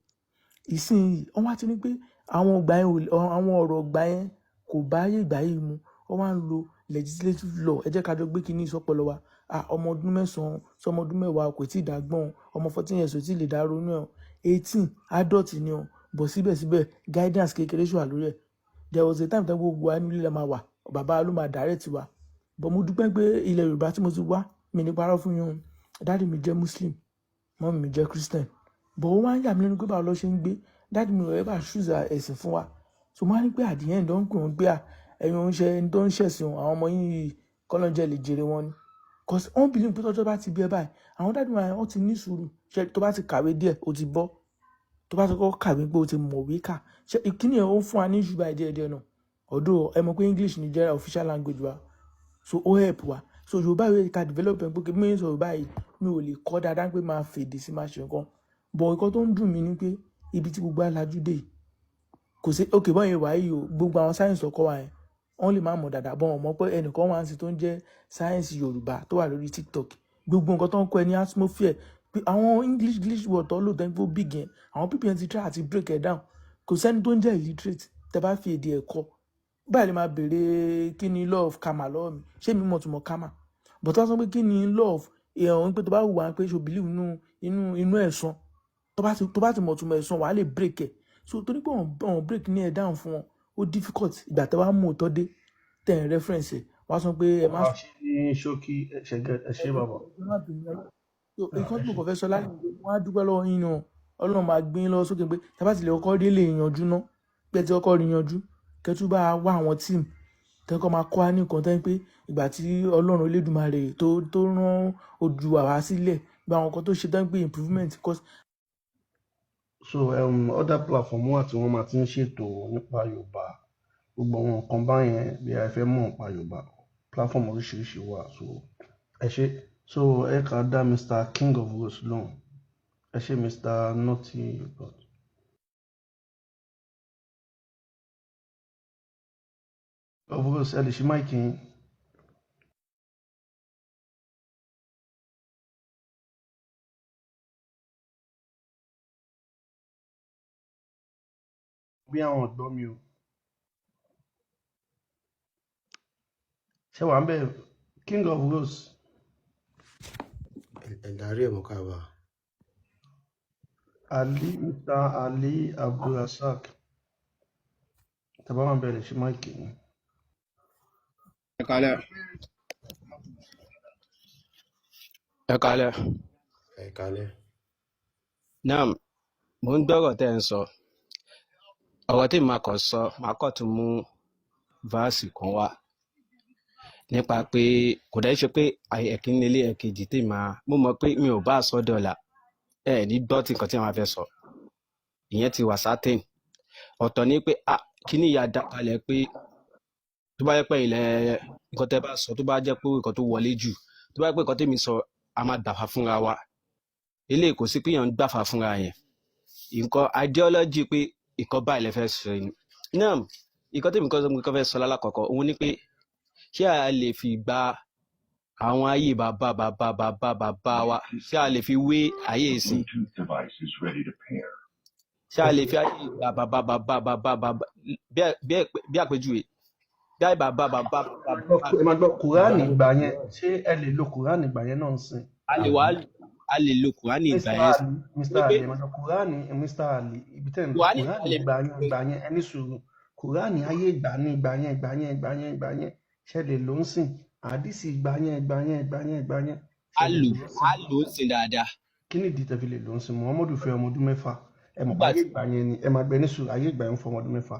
Ìsinyìí wọ́n wá ti ní pé àwọn ìgbà yẹn àwọn ọ̀rọ̀ ìgbà yẹn kò bá ayé ìgbà yìí mu. Wọ́n wá ń lo legislative law. Ẹ jẹ́ ká jọ gbé kiní sọ́pọlọ wa. Ah, ọmọ ọdún 9 sí ọmọ ọdún 10 kò tíì dàgbọ́n o. Ọmọ 14 years ò tíì lè dá ronú ẹ̀ o. 18 adult ni o. But síbẹ̀síbẹ̀ guidance kékeré ṣì wà lórí ẹ̀. There was a time tí gbogbo wa nínú ilé la máa wà, bàbá ló máa direct wa. But mo dúpẹ́ pé ilẹ̀ Yorùbá tí mo ti wá, mi ní parọ́ fún yín o. Daddy mi jẹ́ Muslim, mummy mi jẹ́ Christian. But ó wá ń yà mí lẹ́nu pé báwo ló ṣe ń gbé. Daddy mi ò ever choose ẹ̀sìn fún wa. So mo wá ní pé at the end wọ́n ń pè wọ́n pé à, ẹ̀yin ò ń ṣe ẹni tó ń ṣẹ̀sìn o, àwọn ọmọ yín yìí kọ́lọ́run jẹ́ lè jèrè wọn ni. Cause wọ́n believe pé tọ́jọ́ bá ti bí ẹ báyìí, àwọn daddy wa yẹn wọ́n ti ní sùúrù. Ṣé tó bá ti kàwé díẹ̀, o ti bọ́. Tó bá ti kọ́kọ́ kàwé pé o ti mọ̀wé kà. Ṣé ìkíni ẹ̀ ó ń fún wa ní issue báyìí díẹ̀ díẹ̀ náà. Although ẹ mọ̀ pé English ni general official language wa. So ó help wa. So Yorùbá yìí ká develop ẹ̀ pé kí mi sọ Yorùbá yìí, mi ò lè kọ́ dáadáa pé máa fèdè sí máa ṣe nǹkan. But nǹkan tó ń dùn mí ni pé ibi tí gbogbo wa lajú dé yìí, kò sí okay bọ́n yẹn wà yìí o, gbogbo àwọn science tó kọ́ wa yẹn, wọ́n lè má mọ̀ dáadáa, but wọ́n mọ̀ pé ẹnìkan wà nísìnyí tó ń jẹ́ science Yorùbá tó wà lórí TikTok. Gbogbo nǹkan tó ń kọ́ ẹ ní atmosphere, pé àwọn English word tó lò tẹ́ ń pé ó big yẹn, àwọn people yẹn ti try àti break it down. Kò sẹ́ni tó ń jẹ́ illiterate tẹ́ bá fi èdè ẹ̀ kọ́. Báyìí lè máa béèrè kí ni law of karma lọ́wọ́ mi. Ṣé mi mọ̀ túmọ̀ karma? But tó bá sọ pé kí ni law of èèyàn pé tó bá wù wá pé ṣo believe inú ẹ̀san, tó bá ti mọ̀ túmọ̀ ẹ̀san, wàá lè break ẹ̀. So torí pé wọ́n break ní ẹ̀ down fún wọn, ó difficult. Ìgbà tí wàá mú òótọ́ dé, tẹ̀ ń reference ẹ̀, wọ́n á sọ pé ẹ má Bàbá ṣe ní ṣókí ẹ ṣe ẹ ṣe bàbá. Ẹ má bínú, ẹ má. So nǹkan tí mo kàn fẹ́ sọ lálẹ́ ni pé wọ́n á dúpẹ́ lọ́wọ́ yín náà. Ọlọ́run máa gbé yín lọ́wọ́ sókè pé tí a bá ti lè kọ́kọ́ rí lè yanjú ná, pé ẹ ti kọ́kọ́ rí yanjú, kẹ́ tún bá wá àwọn team tẹ́ kọ́ máa kọ́ wa ní nǹkan tẹ́ pé ìgbà tí Ọlọ́run Elédùmarè tó rán Oòduà wá sílẹ̀, gba àwọn nǹkan tó ṣe tẹ́ pé improvement cause So other platform wà tí wọ́n máa ti ń ṣètò nípa Yorùbá. Gbogbo àwọn nǹkan báyẹn bí a fẹ́ mọ̀ nípa Yorùbá, platform oríṣiríṣi wà. So ẹ ṣé. So ẹ kà dá Mr. King of Rose lóhùn. Ẹ ṣé Mr. Naughty God. Of Rose, ẹ lè ṣí mic yín. Bí àwọn ọ̀gbọ́n mi o. Ṣé wàá ń bẹ̀ King of Rose? Ẹ̀dárí ẹ̀ mọ́ káàbà. Ali Mr. Ali Abdulrasaq. Tẹ́ bá wà ń bẹ̀ ẹ lè ṣí mic yín. Ẹ kálẹ́, ẹ kálẹ́. Ẹ kalẹ́. Naam, mò ń gbọ́rọ̀ tẹ́ ẹ ń sọ. Ọ̀rọ̀ tí màá kàn sọ, màá kàn tún mú váàsì kan wá nípa pé kò dẹ́ ṣe pé ẹ̀kíní lélẹ̀ ẹ̀kejì tí màá mo mọ̀ pé mi ò bá a sọ dọ̀là, ẹ ní gbọ́ tí nǹkan tí màá fẹ́ sọ. Ìyẹn ti wà certain. Ọ̀tọ̀ ni pé kíní ìyá dá kalẹ̀ pé tó bá jẹ́ pé ilẹ̀ nǹkan tẹ́ bá sọ tó bá jẹ́ pé nǹkan tó wọlé jù, tó bá jẹ́ pé nǹkan tèmi sọ, a máa gbàfà fúnra wa. Eléyìí kò sí pé èèyàn ń gbàfà fúnra yẹn. Nǹkan ideology pé nǹkan báyìí lẹ fẹ́ sọ ni. Náà nǹkan tèmi kọ́ fẹ́ sọ lálákọ̀ọ́kọ́ òun ni pé ṣé a lè fi gba àwọn ayé bàbá bàbá bàbá bàbá wa, ṣé a lè fi wé ayé ìsìn? Ṣé a lè fi ayé ìgbà bàbá bàbá bàbá bàbá bí àpèjúwe bí ayé bàbá bàbá bàbá Ẹ máa gbọ́ kùránì ìgbà yẹn, ṣé ẹ lè lo kùránì ìgbà yẹn náà ń sìn? A lè wá, a lè lo kùránì ìgbà Mr. yẹn Ali, Mr. pé Ali, ẹ máa gbọ́ kùránì. Mr. Ali, ibi tẹ́ ń lọ kùránì kùránì a lè ìgbà yẹn, ìgbà yẹn, ẹ ní sùúrù. Kùránì ayé ìgbà ní ìgbà yẹn, ìgbà yẹn, ìgbà yẹn, ìgbà yẹn, ṣe lè ló ń sìn? Àdìsí ìgbà yẹn, ìgbà yẹn, ìgbà yẹn, ìgbà yẹn, a ṣe lè lò ló ń sìn? A lò ó sìn dáadáa. Kí ni ìdí tẹ́ fi lè ló ń sìn? Muhammadu fẹ́ ọmọ ọdún 6, ẹ mọ̀ pé Nígbà ayé tí ìgbà yẹn ni. Ẹ máa gbẹ ní sùúrù, ayé ìgbà yẹn ń fọ ọmọ ọdún 6,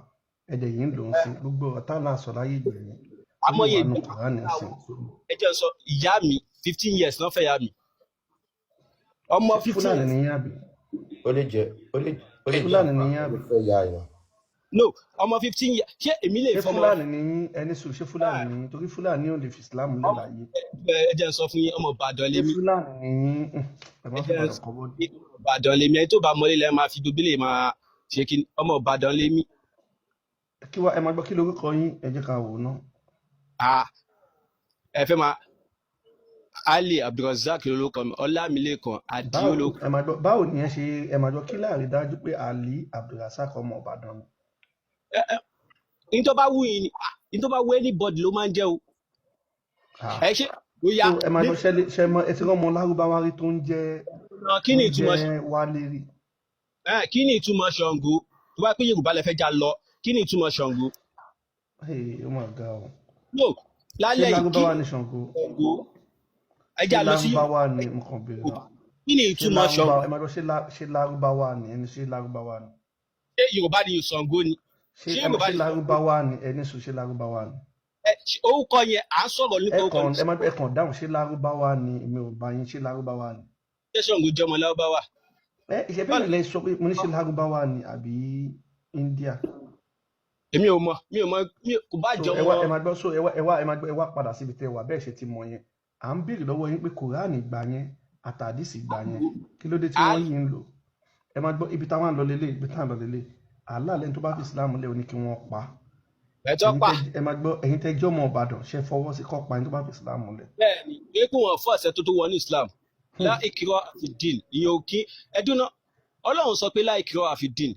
ẹ dẹ̀ yìí ń lò ń sìn. Gbogbo ọ̀rọ̀ tá náà sọ láyé ìgbà yẹn, ó yìí amóye wà nù ìgbà kùránì ń sìn. ẹ jẹ́ n sọ, ìyá mi 15 years náà fẹ́ yá mi ọmọ Ṣé 15 Fúlàní years. ni yín àbí? Ó lè jẹ́ ó lè ó lè jẹ́ Fúlàní àfa ni yín ló àbí? fẹ́ ya èèyàn. No, ọmọ 15 years, ṣé èmi lè Ṣé fọmọ Fúlàní ni yín? Ẹni sùúrù, ṣé Fúlàní ni yín? Torí Fúlàní ò lè fi Islam lẹ̀ ọmọ láyé. Ẹ jẹ́ n sọ fún yín, ọmọ Ìbàdàn Ṣé lèmi. Fúlàní ni yín? Ẹ má Ẹ fi jẹ́ n Ìbàdàn sọ kọ́ bọ́ọ̀dù. fún yín, ọmọ Ìbàdàn lèmi. Ẹni tó bá mọlé lẹ máa fi gbogbo lè máa ṣe kí ọmọ Ìbàdàn lèmi. Kí wá, ẹ máa gbọ́, kí lorúkọ yín? Ẹ jẹ́ ká wò ó ná. Ah, ẹ fẹ́ máa Ali Abdulrasaq lorúkọ mi, Ọlámilékan Àdìó Báwo lórúkọ. ẹ máa gbọ́, báwo ni ẹ ṣe, ẹ máa gbọ́, kí láàrin dájú pé Ali Abdulrasaq ọmọ Ìbàdàn ni? Ní tó bá wù yín ni, ní tó bá wù anybody ló máa ń jẹ́ o. Ah. Ẹ ṣe bóyá So ẹ máa gbọ́, ṣe ṣe mọ ẹ ti rán ọmọ lárúbáwá rí tó ń jẹ́ kí tó ni ń ìtumọ̀ jẹ́ Wálé rí? Kí ni ìtumọ̀ Ṣàngó? Tó bá pé Yorùbá lẹ fẹ́ já lọ, kí ni ìtumọ̀ Ṣàngó? Hey, ó mà ga o. No, Ṣé lálẹ́ yìí, kí lárúbáwá ni ni Ṣàngó? Ṣàngó? Ẹ Ṣé já lọ sí lárúbáwá ni? Mo kàn béèrè Yorùbá. náà. Kí ni Ṣé ìtumọ̀ Ṣàngó? lárúbáwá, ẹ máa gbọ́, ṣé lárúbáwá ni ẹni, ṣé lárúbáwá ni? Ṣé Yorùbá ni Ṣàngó ni? Ṣé Ṣé ẹ mọ̀, Yorùbá ṣé ni Ṣàngó? lárúbáwá ni ẹni sùn, ṣé lárúbáwá ni? Ẹ orúkọ yẹn, à ń sọ̀rọ̀ Ẹ nípa orúkọ kàn ní ẹ má ẹ kàn dáhùn, ṣé lárúbáwá ni? Èmi ò bá yín, ṣé lárúbáwá ni? Ṣé Ṣàngó jẹ́ ọmọ lárúbáwá? Ẹ ìṣe bẹ́ẹ̀ lẹ sọ pé mo ní ṣé lárúbáwá ni àbí India. Èmi ò mọ̀, mi ò mọ̀, kò bá So jọ ẹ wá, ọmọ ẹ máa gbọ́, so ẹ wá, ẹ wá, ẹ máa gbọ́, ẹ wá padà síbi tẹ́ wà bẹ́ẹ̀ ṣe ti mọ̀ yẹn. À ń béèrè lọ́wọ́ yín pé kùránì ìgbà yẹn àtàdísì ìgbà yẹn, kí ló dé tí wọ́n yìí ń lò? Ẹ máa gbọ́, ibi táwọn ń lọ lélẹ̀, ibi táwọn ń lọ lélẹ̀. Allah lẹ́ni tó bá fi Islam lẹ̀, ó ní kí wọ́n pa. Ẹ̀tọ́ Ẹ̀yin pa. tẹ́ ẹ máa gbọ́, ẹ̀yin tẹ́ jẹ́ ọmọ Ìbàdàn, ṣe fọwọ́ sí kọ́ pa ẹni tó bá fi Islam lẹ̀? Bẹ́ẹ̀ ni, pé kí wọ́n fọ́ ọ̀sẹ̀ tó tó wọnú Islam. Hmm. Láìkírọ́ àfi dín ìyẹn ò kí ẹdún náà. Ọlọ́run sọ pé láìkírọ́ àfi dín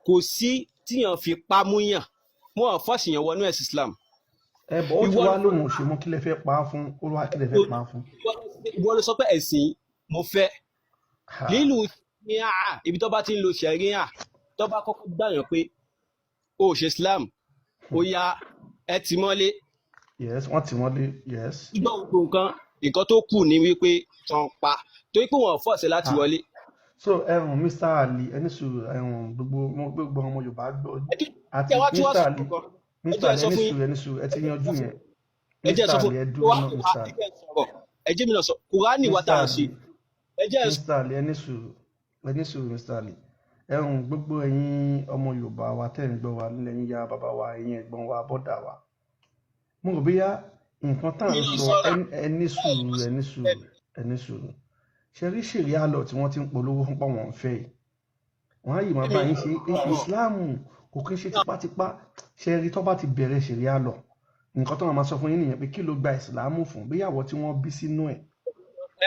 kò sí tíyàn fi pamúyàn, wọn ò fọ́ọ̀sì yàn wọnú ẹ̀sìn Islam. Ẹ bọ̀, ó ti Ìwọ wá lóhùn òṣè mọ́, kí lẹ fẹ́ pa á fún? Ó wá, kí lẹ fẹ́ pa á fún? Ìwọ ló sọ pé ẹ̀sìn mo fẹ́ Ha. lílù ní àá ibi tó bá ti ń lo ṣẹ̀ríà, tó bá kọ́kọ́ gbàyàn pé o ò ṣe Islam, ó yá ẹ tì mọ́lé. Yes, wọ́n tì wọ́n lé, yes. Gbọ́, gbogbo nǹkan tó kù ni wípé tán pa torí pé wọn ò fọ́ọ̀sì láti Ha. wọlé. So ẹ̀hún Mr. Ali, ẹni sùúrù, ẹ̀hún gbogbo gbogbo ọmọ Yorùbá gbọ́ àti Ẹ wá tí wọ́n Mr. sọ Ali, kan, ẹ Mr. jẹ́ Ali, sọ ẹni fún yín. sùúrù, ẹni sùúrù, ẹ ti yanjú yẹn. Ẹ jẹ́ Mr. sọ fún Ali, ẹ wa dúró náà, Mr. ẹ Ali. jẹ́ sọ̀rọ̀, ẹ jẹ́ mi náà sọ Kùránì wa Mr. tá à ń ṣe. Ali, Ẹ jẹ́ sọ Mr. Ali, ẹni sùúrù, ẹni sùúrù, Mr. Ali. Ẹ̀hún gbogbo ẹ̀yin ọmọ Yorùbá wa tẹ́ ń gbọ́ wa nílẹ̀, yín ya bàbá wa, ẹ̀yin ẹ̀gbọ́n wa, bọ́dà wa. Mo rò bóyá nǹkan tá à mi ń náà sọ, sọ̀rọ̀. ẹni sùúrù, ẹni sùúrù, ẹni sùúrù. Ṣe rí ṣèrí àlọ́ tí wọ́n ti ń polówó fún pàwọn ń fẹ́ yìí, wọ́n á yìí máa Mi bá yín ṣe sọ̀rọ̀. ìsìláàmù kò kí ń ṣe tipátipá. Ṣe rí, tó bá ti bẹ̀rẹ̀ ṣèrí àlọ́, nǹkan tó máa sọ fún yín nìyẹn pé kí ló gba ìsìláàmù fún bíyàwó tí wọ́n bí sínú ẹ̀,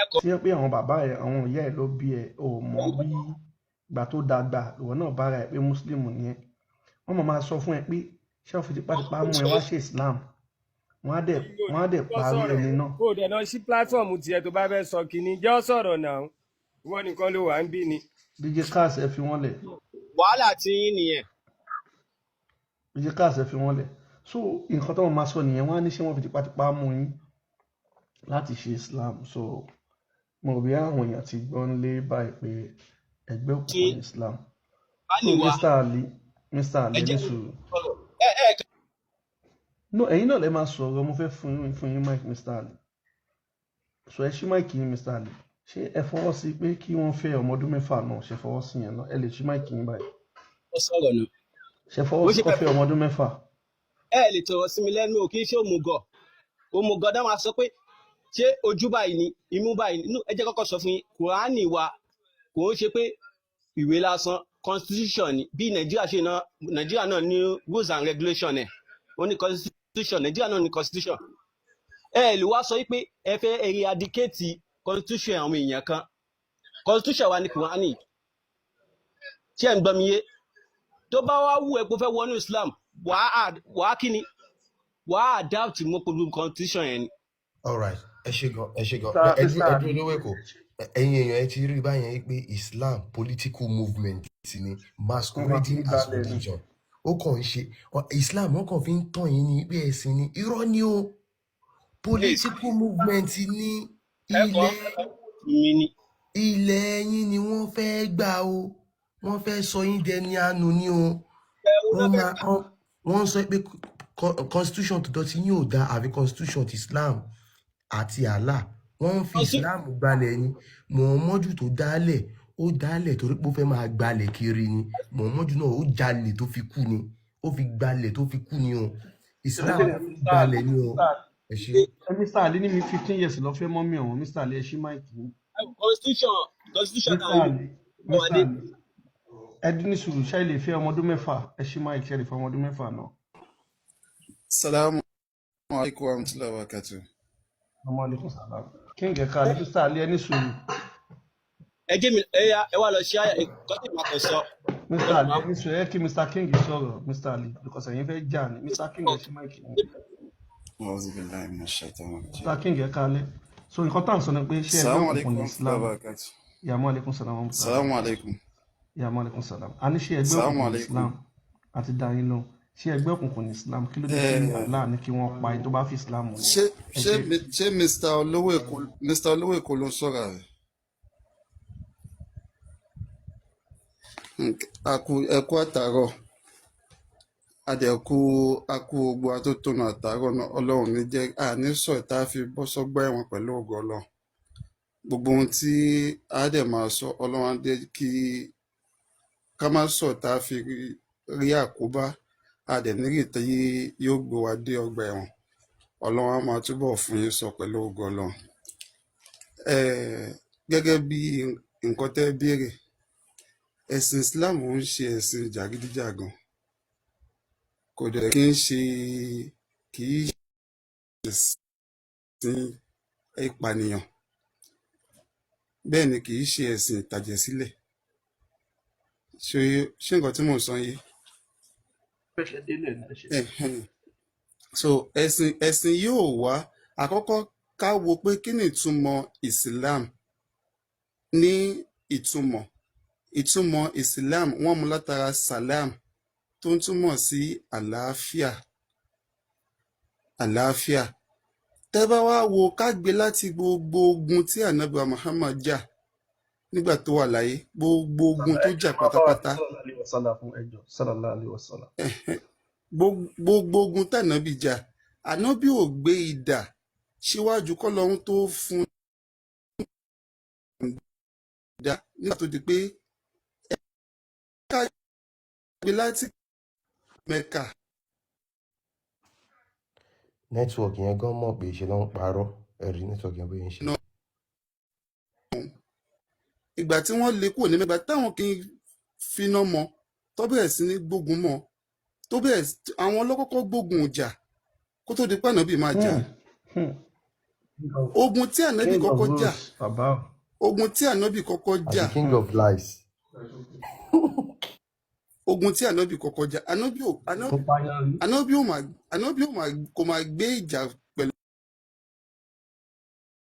Ẹ̀kọ́ tí wọ́n pé àwọn bàbá ẹ̀, àwọn ìyá ẹ̀ ló bí ẹ̀, ò mọ̀ bí ìgbà tó dàgbà ìwọ náà bára ẹ̀ pé mùsùlùmí ni ẹ́. Wọ́n máa sọ fún ẹ pé ṣé wọ́n fi tipátipá mú ẹ wá ṣe ìsìláàmù? Wọ́n á dẹ̀ wọ́n á dẹ̀ Jọ́ parí sọ̀rọ̀ ẹni náà. Kó o dẹ̀ lọ sí pílátífọ̀mù tiẹ̀ tó bá fẹ́ sọ kínní, jọ́ sọ̀rọ̀ náà, ìwọ nìkan ló wà ń bí ni. DJ Cars, ẹ fi wọ́n lẹ̀. Wàhálà tí yín nìyẹn. DJ Cars, ẹ fi wọ́n lẹ̀. So nǹkan tó wọn máa sọ nìyẹn, wọ́n á ní ṣé wọ́n fi tipátipá mú yín láti ṣe Islam? So Mo rò bí àwọn èèyàn ti gbọ́ ń lé báyìí pé ẹgbẹ́ Ṣé òkùnkùn ní Islam. So Kùránì wa Mr. Ali, Mr. Ali, ẹ ẹ ní jẹ́ sùúrù. sọ̀rọ̀ ẹ ẹ No, ẹ̀yin náà lè máa sọ̀rọ̀, mo fẹ́ fún yín mic, Mr. Ali. So ẹ ṣí mic yín, Mr. Ali. Ṣé ẹ fọwọ́ sí pé kí wọ́n fẹ́ ọmọ ọdún 6 náà? Ṣe fọwọ́ sí yẹn náà? Ẹ lè ṣí mic yín báyìí. kọ́ sọ̀rọ̀ náà. Ṣe fọwọ́ Bó sí ṣe kó fẹ́ fẹ́ ọmọ ọdún 6? Ẹ lè tọrọ sí mi lẹ́nu ò kí n ṣe òmùgọ̀. Òmùgọ̀ dá máa sọ pé ṣé ojú báyìí ni imú báyìí ni. Ẹ jẹ́ kọ́kọ́ sọ fún yín, Kùránì wa kò ń ṣe pé ìwé lásán, constitution ni. Bí Nàìjíríà ṣe náà, Nàìjíríà náà ní rules and regulation ẹ̀, ó ní constitution, Nàìjíríà náà ní constitution. Ẹ lè wá sọ pé ẹ fẹ́ eradicate constitution àwọn èèyàn kan. Constitution wa ní Kùránì. Ṣé ẹ̀ ń gbọ́ mi yé? Tó bá wá wù ẹ́ pé ó fẹ́ wọnú Islam, wàá kí ni, wàá adapt mọ́ pẹ̀lú constitution yẹn ni. All right, ẹ ṣe gan, ẹ ṣe gan. Mr. Ẹ dúró, Mr. ẹ Ali, dúró lówó èkó. Ẹ̀yin èèyàn, ẹ ti rí báyẹn pé Islam political movement ni, wọ́n máa fi masquerading as gbalẹ̀ ni. religion. Ó kàn ń ṣe Islam, wọ́n kàn fi ń tàn yín ní pé ẹ̀sìn ni. Irọ́ ni o. Please, Political movement ní. ẹ kọ́ Ilẹ̀ mi ni. ilẹ̀ yín ni wọ́n fẹ́ gbà o. Wọ́n fẹ́ sọ yín dẹni àánú ni o. Ẹ wo náà Wọ́n fẹ́ máa wọ́n sọ pé constitution tó dọ̀tí yín ò dáa, àfi constitution ti Islam àti Allah. Wọ́n ń fi Islam gbalẹ̀ ni. Muhammadu tó dálẹ̀, ó dálẹ̀ torí pé ó fẹ́ máa gbalẹ̀ kiri ni. Muhammadu náà, ó jalè tó fi kú ni, ó fi gbalẹ̀ tó fi kú ni o. Islam Ṣé fi Mr. gbalẹ̀ ni o. Mr. Ẹ ṣe. Ẹ Mr. Ali ní mi 15 years lọ fẹ́ mọ́mí ọ̀hún. Mr. Ali, ẹ ṣí mic yín. Constitution Mr. náà Ali, wọ́n Mr. dé. Ali, ẹ dín ní sùúrù. Ṣé ẹ lè fẹ́ ọmọ ọdún 6? Ẹ ṣí mic. Ṣé ẹ lè fẹ́ ọmọ ọdún 6 náà? Salamu alaikum warahmatullahi wabarakatuh. Ọmọ alaikum salam. Kí n kẹ̀kẹ́ Ali, Mr. Ali, ẹ ní sùúrù. Ẹ jẹ́ mi, ẹ yá, ẹ wá lọ ṣe àyà nǹkan tí màá kàn sọ. Mr. Nǹkan tí Ali, màá ẹ ní sùúrù. Ẹ kí Mr. King sọ̀rọ̀, Mr. Ali, because ẹ̀yin fẹ́ jà ní. Mr. King, ẹ ṣí mic yín. A'udhu billahi minash shaitanir rajim. Mr. King, ẹ káalẹ́. So nǹkan tá à ń sọ ni pé ṣé ẹgbẹ́ Salamu òkùnkùn alaikum ní warahmatullahi Islam? wabarakatuh. Yàmú alaikum salam wa rahmatullahi Salamu wa barakatuh. alaikum. Yàmú alaikum salam. A ní ṣé ẹgbẹ́ Salamu òkùnkùn ní alaikum. Islam? Àti dá yín lóhùn. Ṣé ẹgbẹ́ òkùnkùn ní Islam? Kí ló dé tí Eh, Allah ní kí wọ́n pa ẹni tó bá fi Islam múlẹ̀? ṣé Ẹ ṣé ṣe. ṣé Mr. Olówó Èkó, Mr. Olówó Èkó ló ń sọ̀rọ̀ rẹ̀? Àkú ẹkú àtàárọ̀, adẹ̀kú akú ogbó atótónu àtàárọ̀ náà. Ọlọ́run ní jẹ́ àní sọ tá a fi bọ́ sọ́gbà ẹ̀wọ̀n pẹ̀lú ògo Ọlọ́run. Gbogbo ohun tí a dẹ̀ máa sọ, Ọlọ́run á jẹ́ kí ká má sọ tá a fi rí àkóbá, a dẹ̀ nírì tí yóò gbé wa dé ọgbà ẹ̀wọ̀n. Ọlọ́run á máa túbọ̀ fún yín sọ pẹ̀lú ògo Ọlọ́run. Gẹ́gẹ́ bí nǹkan tẹ́ béèrè, ẹ̀sìn Islam ń ṣe ẹ̀sìn jàgídíjàgan, kò dẹ̀ kí ń ṣe, kì í ṣe ẹ̀sìn ìpànìyàn, bẹ́ẹ̀ ni kì í ṣe ẹ̀sìn ìtàjẹ̀sílẹ̀. Ṣé nǹkan tí mò ń sọ yé? Fẹ́ délẹ̀ ní ẹ ṣe. Ẹ̀hẹ́n. So ẹ̀sìn yóò wá àkọ́kọ́ ká wo pé kí ni ìtumọ̀ Islam. Ní ìtumọ̀ Islam, wọ́n mú látara salam, tó ń túmọ̀ sí àlàáfíà. Àlàáfíà, tẹ́ bá wá wo, ká gbé láti gbogbo ogun tí Ànábì wa Muhammad jà nígbà tó wà láyé, gbogbo ogun tó Ẹ jà jọ̀ọ́, má bá wa pátápátá, sallallahu alaihi wasallam fún ẹjọ́ sallallahu alaihi wasallam. Gbogbo ogun tànábì jà, Ànábì ò gbé idà síwájú kọ́lọ́hún tó fún un dá nígbà tó di pé ká gbé láti Mẹ́kà. Network yẹn gan mọ̀ pé ṣe ló ń parọ́. Ẹ rí network yẹn bóyá ń ṣe. Náà ìgbà tí wọ́n lé kúrò ní Mẹ́kà, táwọn kì í finá mọ́, tó bẹ̀rẹ̀ sí ní gbógun mọ́, tó bẹ̀rẹ̀ àwọn ọlọ́kọ́kọ́ gbógun jà kó tó di pé Ànábì máa jà. Ogun tí Ànábì King of kọ́kọ́ jà, rules, bàbá o. ogun tí Ànábì kọ́kọ́ Àti jà, king of lies. Ogun tí Ànábì kọ́kọ́ jà, Ànábì ò Tó pààyàn rí. Ànábì ò mà kò mà gbé ìjà pẹ̀lú